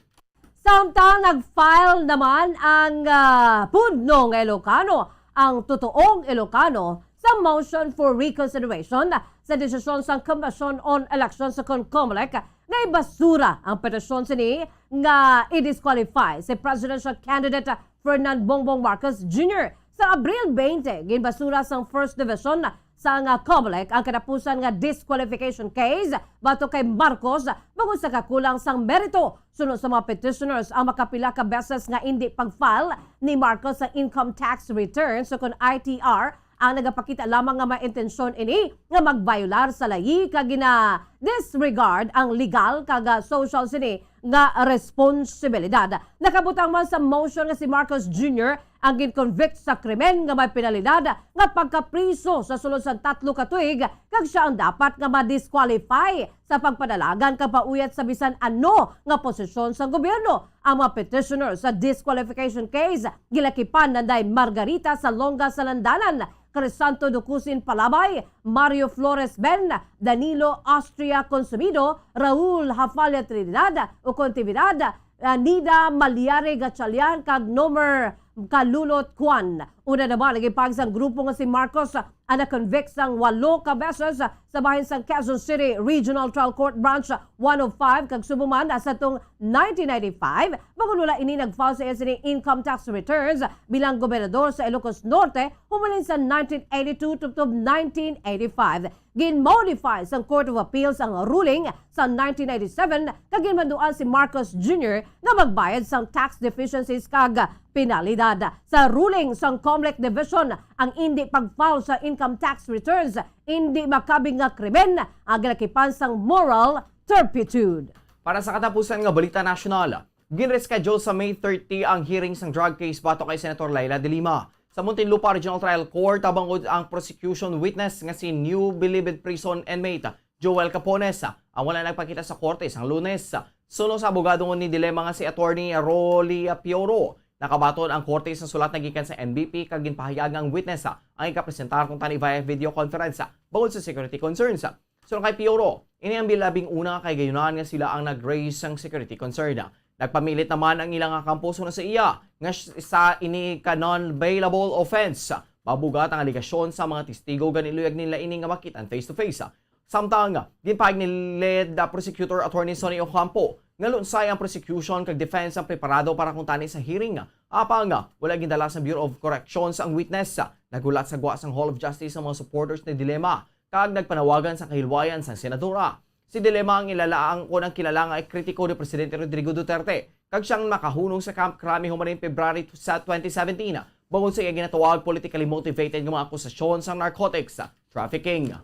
Samtang nag-file naman ang, ah, pudno nga Ilocano, ang totoong Ilocano, sa motion for reconsideration sa desisyon sang Commission on Elections o kon Comelec nga ibasura ang petisyon sini nga i-disqualify si presidential candidate Ferdinand Bongbong Marcos Junior. Sa Abril twenty, ginbasura sang First Division sang Comelec ang katapusan nga disqualification case batok kay Marcos bangod sa kakulang sang merito. Suno sa mga petitioners, ang makapila ka beses nga indi pag-file ni Marcos sa income tax returns o kon I T R ang nagapakita lamang nga may intensyon ini nga magbayolar sa layi kag gina-disregard ang legal kag, ah, social sini nga responsibilidad. Nakabutang man sa motion nga si Marcos Junior ang gin-convict sa krimen nga may penalidad nga pagkapriso sa sulod sang tatlo ka tuig, kag sia ang dapat nga ma-disqualify sa pagpadalagan kag pauyat sa bisan ano nga posisyon sa gobyerno. Ang mga petitioner sa disqualification case gilakipan nanday Margarita Salonga Salandanan, Crisanto Ducusin Palabay, Mario Flores Ben, Danilo Austria Consumido, Raul Hafalla Trinidad, Ucon Tividad, ah, Nida Maliare Gatchalian, kag Nomer Kalulot Kuan. Una naman, nagipag sang grupo nga si Marcos, ah, na convict sang walo ka beses, ah, sa bahin sang Quezon City Regional Trial Court Branch one oh five kag subong man, ah, sa tong nineteen ninety-five, bangod wala ini nag-file sa iya sini income tax returns bilang gobernador sa Ilocos Norte humalin sa nineteen eighty-two tubtob nineteen eighty-five. Gin-modify sang Court of Appeals ang ruling sa nineteen ninety-seven kag ginmanduan si Marcos Junior nga magbayad sang tax deficiencies kag penalidad. Sa ruling sang COMELEC Division, ang indi pag-file sa income tax returns indi makabig nga krimen nga ginakipan sang moral turpitude. Para sa katapusan nga balita nasyonal, gin-reschedule sa May thirty ang hearing sang drug case batok kay Senator Leila de Lima sa Muntinlupa Regional Trial Court, bangod ang prosecution witness nga si New Bilibid Prison inmate Joel Capones ang wala nagpakita sa korte sang Lunes. Suno sa abogado ni de Lima nga si Attorney Rolly Pioro, nakabaton ang korte sa sulat na gikan sa N B P kag ginpahayag nga ang witness ang ikapresentar kuntani via video conference bangod sa security concerns. Suno kay Pioro, ini ang labing una nga kahigayunan nga sila ang nag-raise sang security concern. Nagpamilit naman ang ila nga kampo suno sa iya nga s-, sa ini ka non-bailable offense. Mabugat ang alegasyon sa mga testigo, gani luyag nila ini nga makit-an face to face. Samtang, ginpahayag ni lead Prosecutor Attorney Sonny Ocampo nga lunsay ang prosecution kag defense ang preparado para kuntani sa hearing. Apang, wala gindala sa Bureau of Corrections ang witness. Naghulat sa gwa sang Hall of Justice ang mga supporters ni de Lima kag nagpanawagan sa kahilwayan sang senadora. Si de Lima ang ilalaang kon ang kilala nga kritiko ni Presidente Rodrigo Duterte, kag siyang makahunong sa Camp Crame human February sa twenty seventeen, bangod sa iya ginatawag politically motivated nga mga akusasyon sa narcotics trafficking.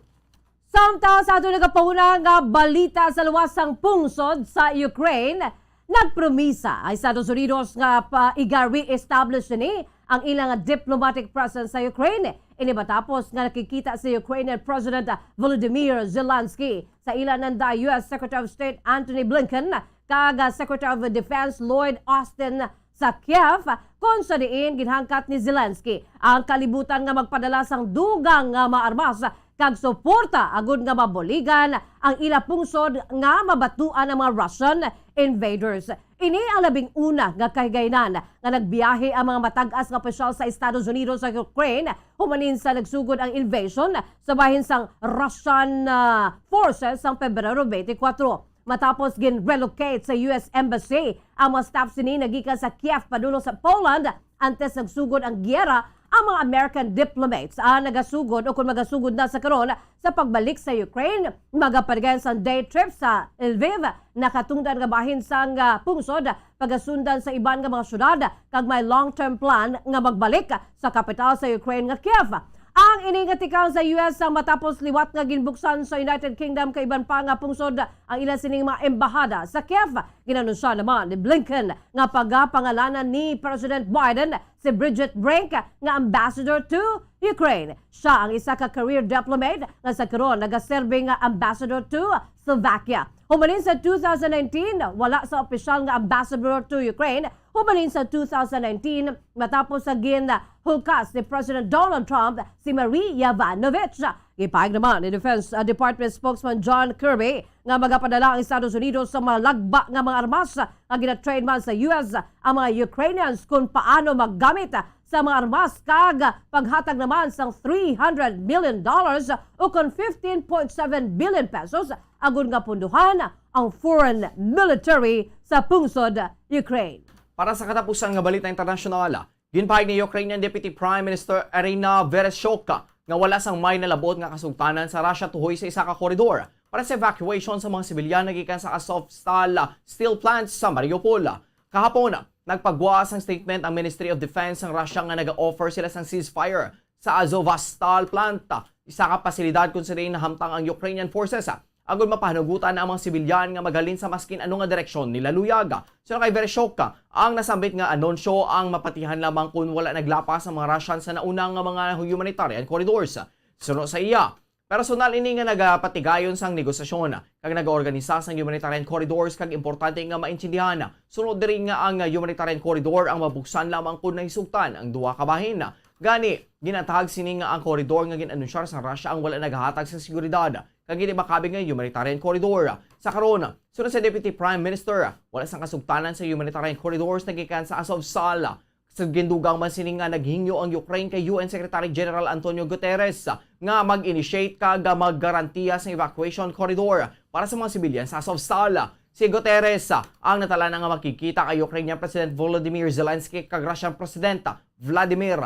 Samtang sa ato nagapahuna nga balita sa luwas sang pungsod sa Ukraine, nagpromisa ang Estados Unidos nga pa-, iga-re-establish ni ang ilang diplomatic presence sa Ukraine. Ini matapos nga nakikita si Ukrainian President Volodymyr Zelensky sa ila nanda U S Secretary of State Antony Blinken kag Secretary of Defense Lloyd Austin sa Kiev, kon sa diin ginhangkat ni Zelensky ang kalibutan nga magpadala sang dugang nga mga armas kag suporta agud nga mabuligan ang ila pungsod nga mabatuan ang mga Russian invaders. Ini ang labing una nga kahigayunan nga nagbiyahe ang mga matag-as nga opisyal sa Estados Unidos sa Ukraine humanin sa nagsugod ang invasion sa bahin sang Russian, ah, forces sang Pebrero twenty-four. Matapos gin-relocate sa U S Embassy ang mga staff sini nagikan sa Kiev padulong sa Poland antes nagsugod ang giyera, ang mga American diplomates, ah, nagasugod o kung magasugod na sa karon sa pagbalik sa Ukraine, magapadayon sang day trip sa Lviv, nakatungdan nga bahin sang, ah, pungsod, pagasundan sa iban nga mga syudad, kag may long-term plan nga magbalik sa kapital sa Ukraine nga Kiev. Ang ini nga tikang sa U S ang matapos liwat nga ginbuksan sa United Kingdom kag iban pa nga pungsod ang ila sining mga embahada sa Kiev. Ginanunsya naman ni Blinken nga pagapangalanan ni President Biden si Bridget Brink nga ambassador to Ukraine. Siya ang isa ka career diplomat nga sa karon nagaserbi nga ambassador to Slovakia. Humalin sa two thousand nineteen, wala sa opisyal nga ambassador to Ukraine. Humalin sa two thousand nineteen, matapos sa ginhulkas ni President Donald Trump si Marie Yovanovitch. Gipahayag naman ni Defense, uh, Department Spokesman John Kirby nga magapadala ang Estados Unidos sa malagba nga mga armas nga gina-train man sa U S ang mga Ukrainians kung paano maggamit sa mga armas kag paghatag naman sang three hundred million dollars o kon fifteen point seven billion pesos agud nga punduhan ang foreign military sa pungsod Ukraine. Para sa katapusan nga balita internasyonal, ginpahayag ni Ukrainian Deputy Prime Minister Irina Vereshchuk nga wala sang may nalabot nga kasugtanan sa Russia tuhoy sa isa ka koridor para sa evacuation sa mga sibilyan nagikan sa Azovstal steel plant sa Mariupol. Kahapon, nagpagwa sang statement ang Ministry of Defense sang Russia nga naga-offer sila sang ceasefire sa Azovstal plant, isa ka pasilidad kung sa diin nahamtang ang Ukrainian forces, agud mapahanugutan ang mga sibilyan nga maghalin sa maskin ano nga direksyon nila luyag. Suno kay Vereshchuk, ang nasambit nga anunsyo ang mapatihan lamang kung wala naglapas ang mga Russian sa nauna nga mga humanitarian corridors. Suno sa iya, personal ini nga nagapatigayon sang negosasyon kag nagaorganisa sang humanitarian corridors kag importante nga maintindihan. Sunod diri nga ang humanitarian corridor ang mabuksan lamang kon nahisugtan ang duha ka bahin. Gani, ginatahag sini nga ang koridor nga gin-anunsyar sa Russia ang wala nagahatag sa seguridad kag hindi makabig nga humanitarian corridor. Sa karon, sunod sa Deputy Prime Minister, wala sang kasugtanan sa humanitarian corridors nagikan sa Azovstal Gindugang man sini nga naghingyo ang Ukraine kay U N Secretary General Antonio Guterres nga mag-initiate kag maggarantiya sa evacuation corridor para sa mga civilians sa Azovstal. Si Guterres ang natalana nga makikita kay Ukrainian President Volodymyr Zelensky kag Russian President Vladimir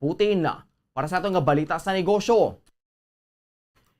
Putin. Para sa aton nga balita sa negosyo,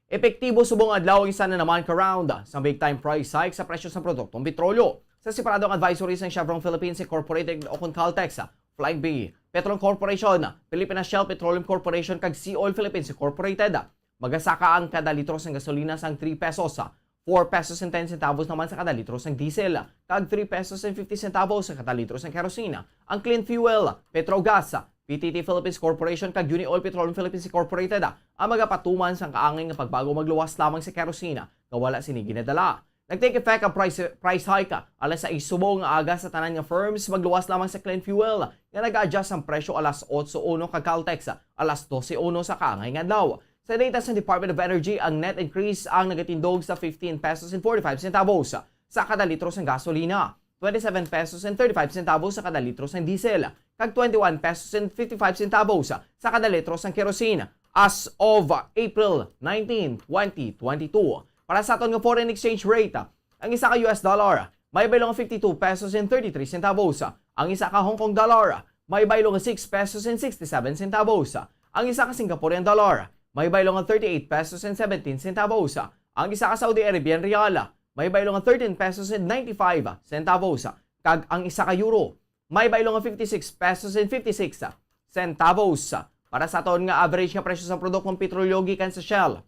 epektibo subong adlaw ang isa na naman ka round sa big time price hike sa presyo sa produktong petrolyo. Sa separado ang advisory sang Chevron Philippines Incorporated o kon Caltex, Flybe, Petron Corporation, Philippine Shell Petroleum Corporation kag Sea Oil Philippines Incorporated, magasaka ang kada litro sang gasolina sang three pesos, four pesos and ten centavos naman sa kada litro sang diesel, kag three pesos and fifty centavos sa kada litro sang kerosene. Ang clean fuel, Petrogas, P T T Philippines Corporation kag Unioil Petroleum Philippines Incorporated ang magapatuman sang kaangay nga pagbago magluwas lamang sa kerosene nga wala sini ginadala. Nag-take effect ang price, price hike alas sais subong nga aga sa tanan nga firms magluwas lamang sa clean fuel nga nag-adjust ang presyo alas otso uno kag Caltex alas dose uno sa kaangay nga adlaw. Sa data sa Department of Energy, ang net increase ang nagatindog sa fifteen pesos and forty-five centavos sa kada litro sang gasolina, twenty-seven pesos and thirty-five centavos sa kada litro sang diesel, kag twenty-one pesos and fifty-five centavos sa kada litro sang kerosene as of April nineteen, twenty twenty-two. Para sa aton nga foreign exchange rate, ang isa ka U S dollar may baylo nga fifty-two pesos and thirty-three centavos. Ang isa ka Hong Kong dollar may baylo nga six pesos and sixty-seven centavos. Ang isa ka Singaporean dollar may baylo nga thirty-eight pesos and seventeen centavos. Ang isa ka Saudi Arabian riyal may baylo nga thirteen pesos and ninety-five centavos. Kag ang isa ka euro may baylo nga fifty-six pesos and fifty-six centavos. Para sa aton nga average nga presyo sa produktong petrolyo gikan sa Shell,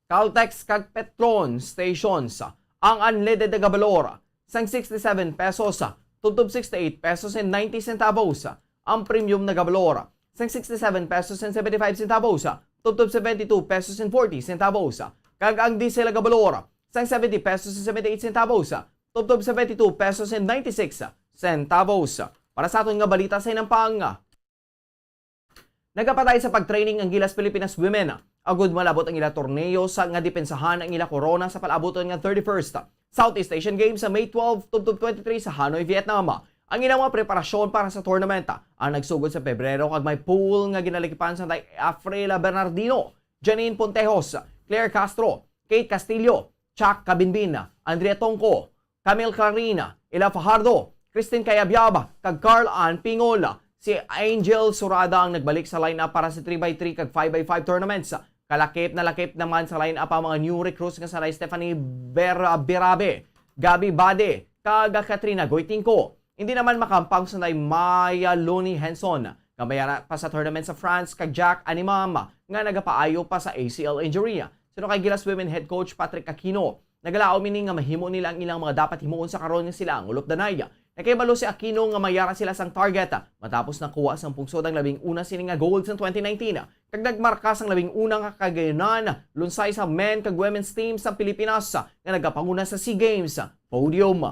Caltex kag Petron stations, ang unleaded nagabalor sang sixty-seven pesos tubtob sixty-eight pesos and ninety centavos. Ang premium nagabalor sang sixty-seven pesos and seventy-five centavos tubtob seventy-two pesos and forty centavos, kag ang diesel nagabalor sang seventy pesos and seventy-eight centavos tubtob seventy-two pesos and ninety-six centavos. Para sa aton nga balita sa hinampang, nagapadayon sa pag-training ang Gilas Pilipinas Women agud malabot ang ila torneo sa nga depensahan ang ila korona sa palabuton nga thirty-first Southeast Asian Games sa May twelve tubtob twenty-three sa Hanoi, Vietnam. Ang ilang mga preparasyon para sa tournament ang nagsugod sa Pebrero kag may pool nga ginalikipan sang day Afrela Bernardino, Janine Pontejos, Claire Castro, Kate Castillo, Chuck Cabinbin, Andrea Tongco, Camille Clarina, Ella Fajardo, Christine Cayabyab, kag Carl Ann Pingol. Si Angel Surada ang nagbalik sa lineup para sa three by three kag five by five tournaments. Kalakip na lakip naman sa lineup ang mga new recruits nga sanay Stephanie Ber-, Berabe, Gabby Bade, kag Katrina Goitingco. Hindi naman makampang sanay Maya Loni Henson, nga mayara pa sa tournament sa France, kag Jack Animam, nga nagapaayo pa sa A C L injury. Suno kay Gilas Women Head Coach Patrick Aquino, nagalaom ini nga mahimo nila ang ilang mga dapat himuon sa karon nga sila ang ulupdanay. Nakahibalo si Aquino nga mayara sila sang target matapos nakuha sang pungsod ang labing una sini nga gold sang twenty nineteen, kag nagmarka sang labing una nga kagayunan lunsay sa men kag women's team sa Pilipinas nga nagapanguna sa SEA Games podium.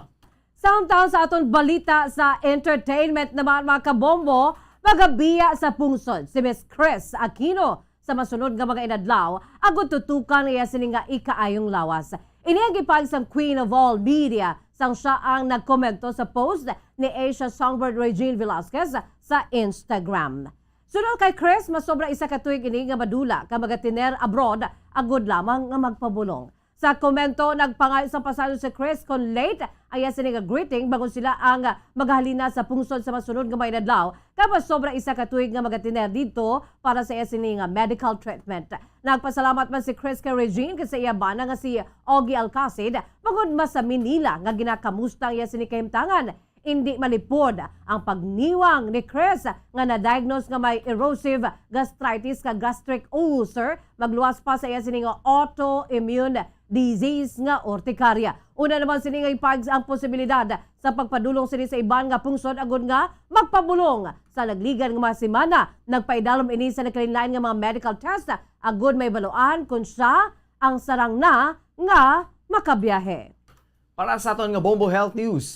Samtang sa aton balita sa entertainment naman, mga kabombo, magabiya sa pungsod si Miss Kris Aquino sa masunod nga mga inadlaw, agud tutukan iya sini nga ikaayong lawas. Ini ang gipahayag sang Queen of All Media sang siya ang nagkomento sa post ni Asia Songbird Regine Velasquez sa Instagram. Suno kay Kris, masobra isa ka tuig ini nga madula kag magatiner abroad agud lamang nga magpabulong. Sa komento, nagpangayo sang pasaylo si Kris kon late ang iya sini nga greeting bangod sila ang magahalina sa pungsod sa masunod nga mga inadlaw, kay masobra isa ka tuig nga magatiner didto para sa iya sini nga medical treatment. Nagpasalamat man si Kris kay Regine kag sa iya bana nga si Ogie Alcacid bangod masami nila nga ginakamusta ang iya sini kahimtangan. Indi malipod ang pagniwang ni Kris nga na-diagnose nga may erosive gastritis kag gastric ulcer, magluwas pa sa iya sini nga autoimmune disease nga urticaria. Una naman sini nga ipag ang posibilidad sa pagpadulong sini sa iban nga pungsod agud nga magpabulong. Sa nagligihan nga mga semana, nagpaidalom ini sa nagkalainlain nga mga medical test agud mahibaluan kon siya ang sarang na nga makabiyahe. Para sa aton nga Bombo Health News,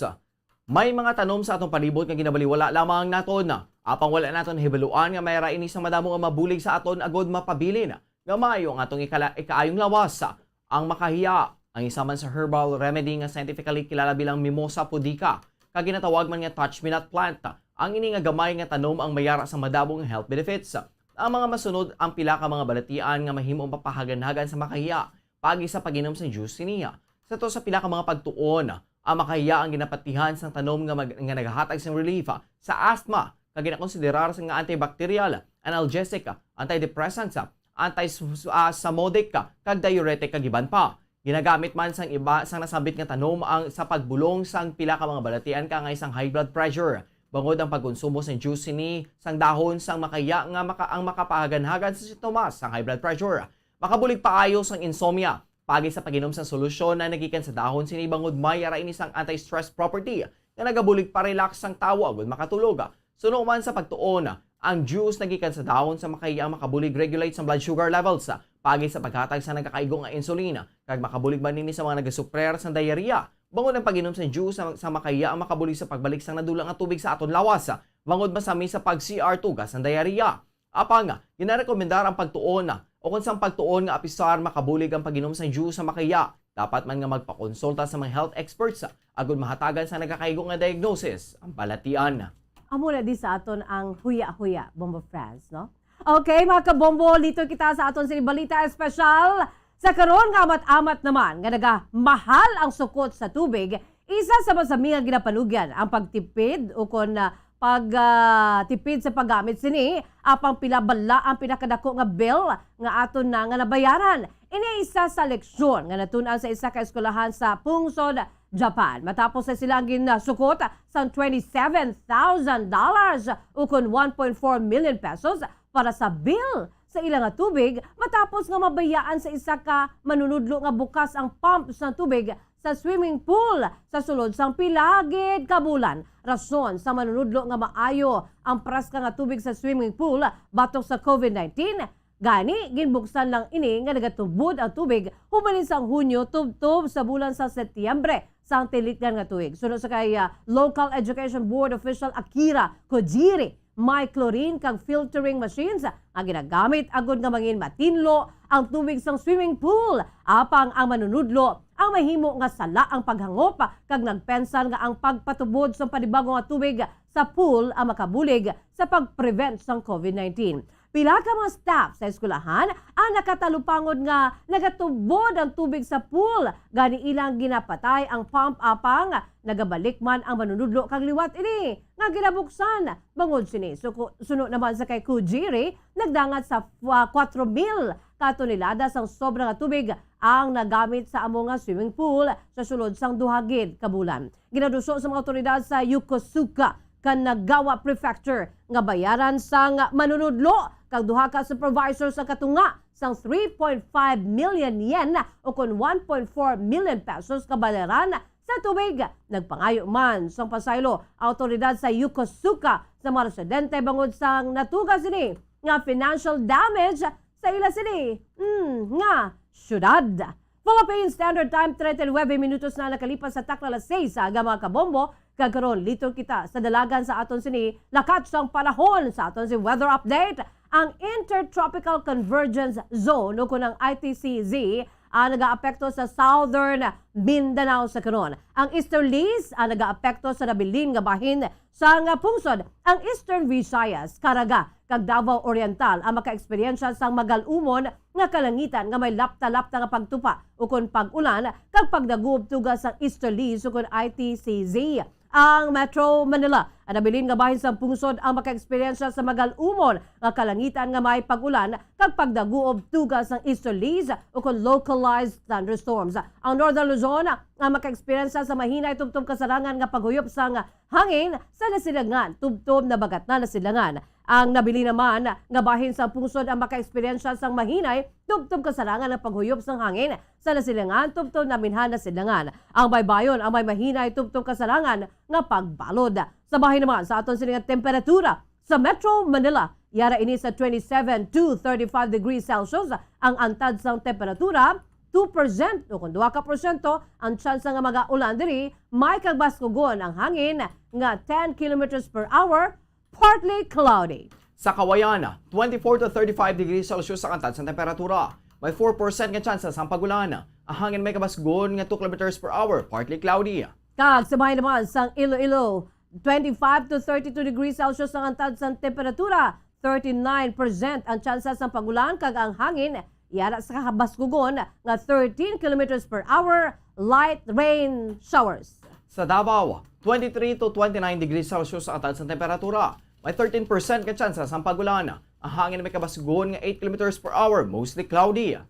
may mga tanom sa aton palibot nga ginabaliwala lamang naton, apang wala naton nahibaluan nga may ra ini sa madamo nga mabulig sa aton agud mapabilin nga maayo ang atong ikala-, ikaayong lawas. Ang makahiya, ang isa man sa herbal remedy nga scientifically kilala bilang Mimosa pudica, kag ginatawag man nga touch-me-not plant, Ang ini nga gamay nga tanom ang mayara sa madamo nga health benefits. Ang mga masunod ang pila ka mga balatian nga mahimo mapahaganhagan sa makahiya paagi sa pag-inom sang juice siniya. Sa to sa pila ka mga pagtuon, ang makahiya ang ginapatihan sang tanom nga mag-, nga nagahatag sang relief sa asthma, kag ginakonsiderar sa nga antibacterial, analgesic, antidepressants, antispasmodic, kag diuretic, kag iban pa. Ginagamit man sang iba sang nasambit nga tanom ang sa pagbulong sang pila ka mga balatian kaangay sang high blood pressure. Bangod ang pagkonsumo sang juice sini sang dahon sang makaya nga maka, ang makapahaganhagan sa sintomas sang high blood pressure. Makabulig paayo sang insomnia, paagi sa pag-inom sang solusyon na nagikan sa dahon sini, bangod may ara ini sang anti-stress property nga nagabulig pa-relax sang tawo agud makatulog. Suno man sa pagtuon, ang juice nagikan sa dahon sa makaya ang makabulig regulate sa blood sugar levels, paagi sa paghatag sa nagakaigo nga insulin, kag makabulig man ini sa mga nagasuprer sang diarrhea. Bangod ang pag-inom sang juice sa, sa makaya ang makabulig sa pagbalik sang nadula nga tubig sa aton lawas, bangod masami sa pag-C R tuga sang diarrhea. Apang, ginarekomendar ang pagtuon, o kung sang pagtuon nga apisar makabulig ang pag-inom sang juice sa makaya, dapat man nga magpakonsulta sa mga health experts agud mahatagan sa nagakaigo nga diagnosis ang balatian. Amo na di sa aton ang huya-huya, Bombo Franz, no? Okay, mga kabombo, liton kita sa aton sini balita espesyal. Sa karon nga amat-amat naman nga nagamahal ang sukot sa tubig, isa sa masami nga ginapanugyan ang pagtipid o kon, ah, pag, ah, tipid sa paggamit sini, apang pila bala ang pinakadako nga bill nga aton na nga nabayaran. Ini isa sa leksyon nga natun-an sa isa ka eskwelahan sa Pungsod, Japan, matapos na sila ang ginsukot sang twenty-seven thousand dollars, ukon one point four million pesos, para sa bill sa ila nga tubig, matapos nga mabayaan sa isa ka manunudlo nga bukas ang pump sa tubig sa swimming pool sa sulod sang pila gid ka bulan. Rason sa manunudlo nga maayo ang praska nga tubig sa swimming pool batok sa covid nineteen, gani ginbuksan lang ini nga nagatubod ang tubig hubaling sang Hunyo tubtob sa bulan sa Setyembre sang tilikdan nga tuig. Suno sa kay, ah, Local Education Board official Akira Kojiri, may chlorine kag filtering machines nga ginagamit agud nga mangin matinlo ang tubig sang swimming pool, apang ang manunudlo ang mahimo nga sala ang paghangop kag nagpensar nga ang pagpatubod sang panibago nga tubig sa pool ang makabulig sa pag-prevent sang covid nineteen. Pila ka mga staff sa eskwelahan ang nakatalupangod nga nagatubod ang tubig sa pool, gani ilang ginapatay ang pump apang nagabalik man ang manunudlo kag liwat ini nga ginabuksan. Bangod sini, suko-, suno naman sa kay Kujiri, nagdangat sa, ah, kwatro mil ka tonelada sang sobra nga tubig ang nagamit sa amo nga swimming pool sa sulod sang duha gid ka bulan. Ginaduso sa mga awtoridad sa Yokosuka Kanagawa Prefecture nga bayaran sang manunudlo kag duha ka supervisor sa katunga sang three point five million yen, ukon one point four million pesos, kabayaran sa tubig. Nagpangayo man sang pasaylo awtoridad sa Yokosuka sa mga residente bangod sang natuga sini nga financial damage sa ila sini, mm, nga syudad. Philippine Standard Time, treinta y nueve minutos na nakalipas sa takna alas seis sa aga, mga kabombo, kag karon liton kita sa dalagan sa aton sini lakat sang panahon sa aton si weather update. Ang Intertropical Convergence Zone, o kun ang I T C Z, ang nagaapekto sa Southern Mindanao sa karon. Ang Easterlies ang nagaapekto sa nabilin nga bahin sang pungsod. Ang Eastern Visayas, Caraga, kag Davao Oriental ang makaeksperyensya sang magal-umon nga kalangitan nga may lapta-lapta nga pagtupa ukon pag-ulan kag pagdaguob tuga sang easterlies ukon I T C Z. Ang Metro Manila, ang nabilin nga bahin sang pungsod, ang makaeksperyensya sa magal-umon nga kalangitan nga may pag-ulan kag pagdaguob tuga sang easterlies ukon localized thunderstorms. Ang Northern Luzon ang makaeksperyensya sa mahinay tubtob kasarangan nga paghuyop sang hangin sa nasilangan tubtob nabagatnan na silangan. Ang nabilin naman nga bahin sang pungsod ang makaeksperyensya sang mahinay tubtob kasarangan nga paghuyop sang hangin sa nasilangan tubtob naminhan na silangan. Ang baybayon ang may mahinay tubtob kasarangan nga pagbalod. Sa bahin naman sa aton sini nga temperatura, sa Metro Manila, yara ini sa twenty-seven to thirty-five degrees Celsius ang antad sang temperatura, two percent o kon duha ka porsyento ang tsansa nga magaulan diri, may kabaskugon ang hangin nga ten kilometers per hour, partly cloudy. Sa Cauayan, twenty-four to thirty-five degrees Celsius ang antad sang temperatura. May four percent nga tsansa sang pag-ulan. Ang hangin may kabasgon nga two kilometers per hour, partly cloudy. Kag sa bahin naman sang Iloilo, twenty-five to thirty-two degrees Celsius ang antad sang temperatura, thirty-nine percent ang tsansa sang pag-ulan, kag ang hangin yara sa kabaskugon nga thirteen kilometers per hour, light rain showers. Sa Davao, twenty-three to twenty-nine degrees Celsius ang antad sang temperatura. May thirteen percent ka tsansa sang pag-ulan. Ang hangin may kabaskugon nga eight kilometers per hour, mostly cloudy.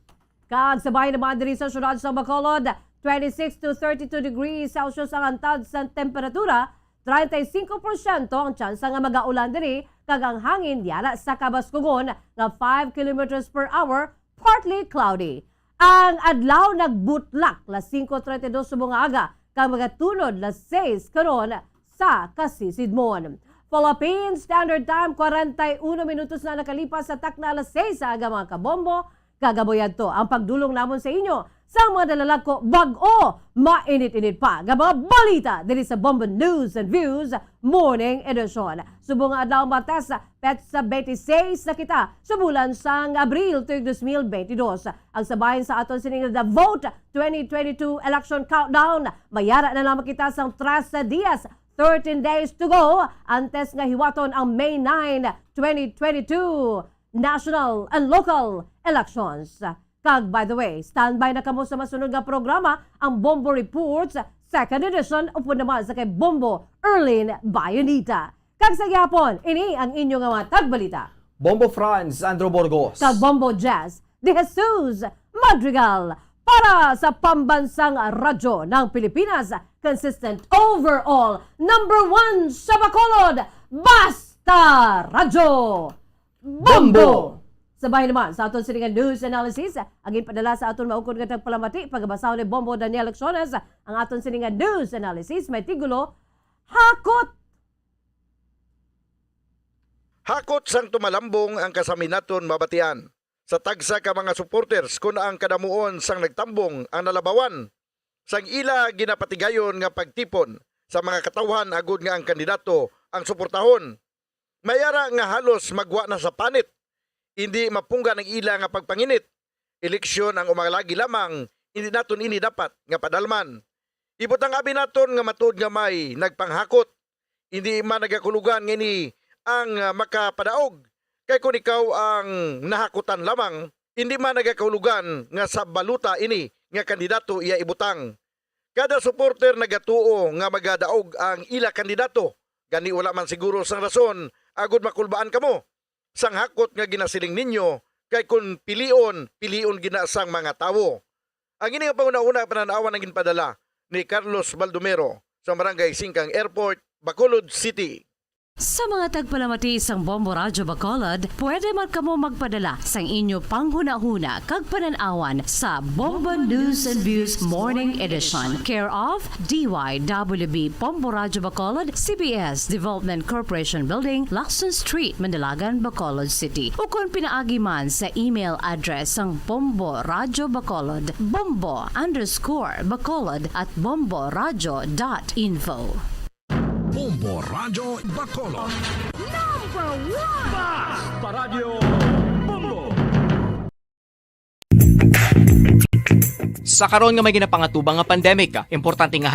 Kag sa bahin naman diri sa siyudad sa Bacolod, twenty-six to thirty-two degrees Celsius ang antad sang temperatura, treinta y cinco porsyento ang tsansa nga magaulan diri, kag ang hangin yara sa kabaskugon nga five kilometers per hour, partly cloudy. Ang adlaw nagbutlak las singko treinta y dos subong nga aga, kag magatunod las seis karon sa kasisidmon. Philippine Standard Time, kwarenta y uno minutos na nakalipas sa takna alas seis sa aga, mga kabombo. Kagaboy adto ang pagdulong namon sa inyo sa mga nalalagko, bag-o, mainit-init pa nga mga balita diri sa Bombo News and Views Morning Edition. Subong nga adlaw, Martes, petsa twenty-six na kita sa bulan sang Abril tuig dos mil bentidós. Ang sa bahin sa aton sini nga The Vote twenty twenty-two Election Countdown, mayara na lamang kita sang trese dias, thirteen days to go, antes nga hiwaton ang May nine, twenty twenty-two national and local elections. Kag, by the way, standby na kamo sa masunod nga programa, ang Bombo Reports, second edition, upod naman sa kay Bombo Erlin Bayonita. Kag sa gihapon, ini ang inyo nga mga tagbalita, Bombo Franz Andrew Burgos. Kag Bombo Jazz De Jesus Madrigal, para sa Pambansang Radyo ng Pilipinas, consistent overall, number one sa Bacolod, Basta Radyo. Bombo! Sa bahin naman sa aton sini nga news analysis, ang ginpadala sa aton maukod nga tagpalamati, pagabasahon ni Bombo Daniel Lecciones. Ang aton sini nga news analysis may titulo, Hakot. Hakot sang tumalambong ang kasami naton mabatian sa tagsa ka mga supporters, kon ang kadamuon sang nagtambong ang nalabawan sang ila ginapatigayon nga pagtipon sa mga katawhan agud nga ang kandidato ang suportahon. May ara nga halos magwa na sa panit. Indi mapunggan ang ila nga pagpanginit. Eleksyon ang umalagi lamang, indi naton ini dapat nga padalman. Ibutang abi naton nga matuod nga may nagpanghakot. Indi man nagakulugan nga ini ang, ah, makapadaog. Kay kon ikaw ang nahakutan lamang, indi man nagakahulugan nga sa balota ini nga kandidato iya ibutang. Kada supporter nagatuo nga magadaog ang ila kandidato, gani wala man siguro sang rason agud makulbaan kamo sang hakot nga ginasiling ninyo, kay kon pilion, pilion gina sang mga tawo. Ang ini nga panghunahuna panan-awan ang ginpadala ni Carlos Baldomero sa Barangay Singkang Airport, Bacolod City. Sa mga tagpalamati sang Bombo Radyo Bacolod, pwede man kamo magpadala sang inyo panghunahuna kag panan-awan sa Bombo News and Views Morning Edition, care of D Y W B Bombo Radyo Bacolod, C B S Development Corporation Building, Lacson Street, Mandalagan, Bacolod City. Ukon pinaagi man sa email address sang Bombo Radyo Bacolod, bombo underscore bacolod at bomboradyo dot info. Bombo Radyo Bacolod. Number one! Basta Radyo Bombo! Sa karon nga may ginapangatubang nga pandemic, importante nga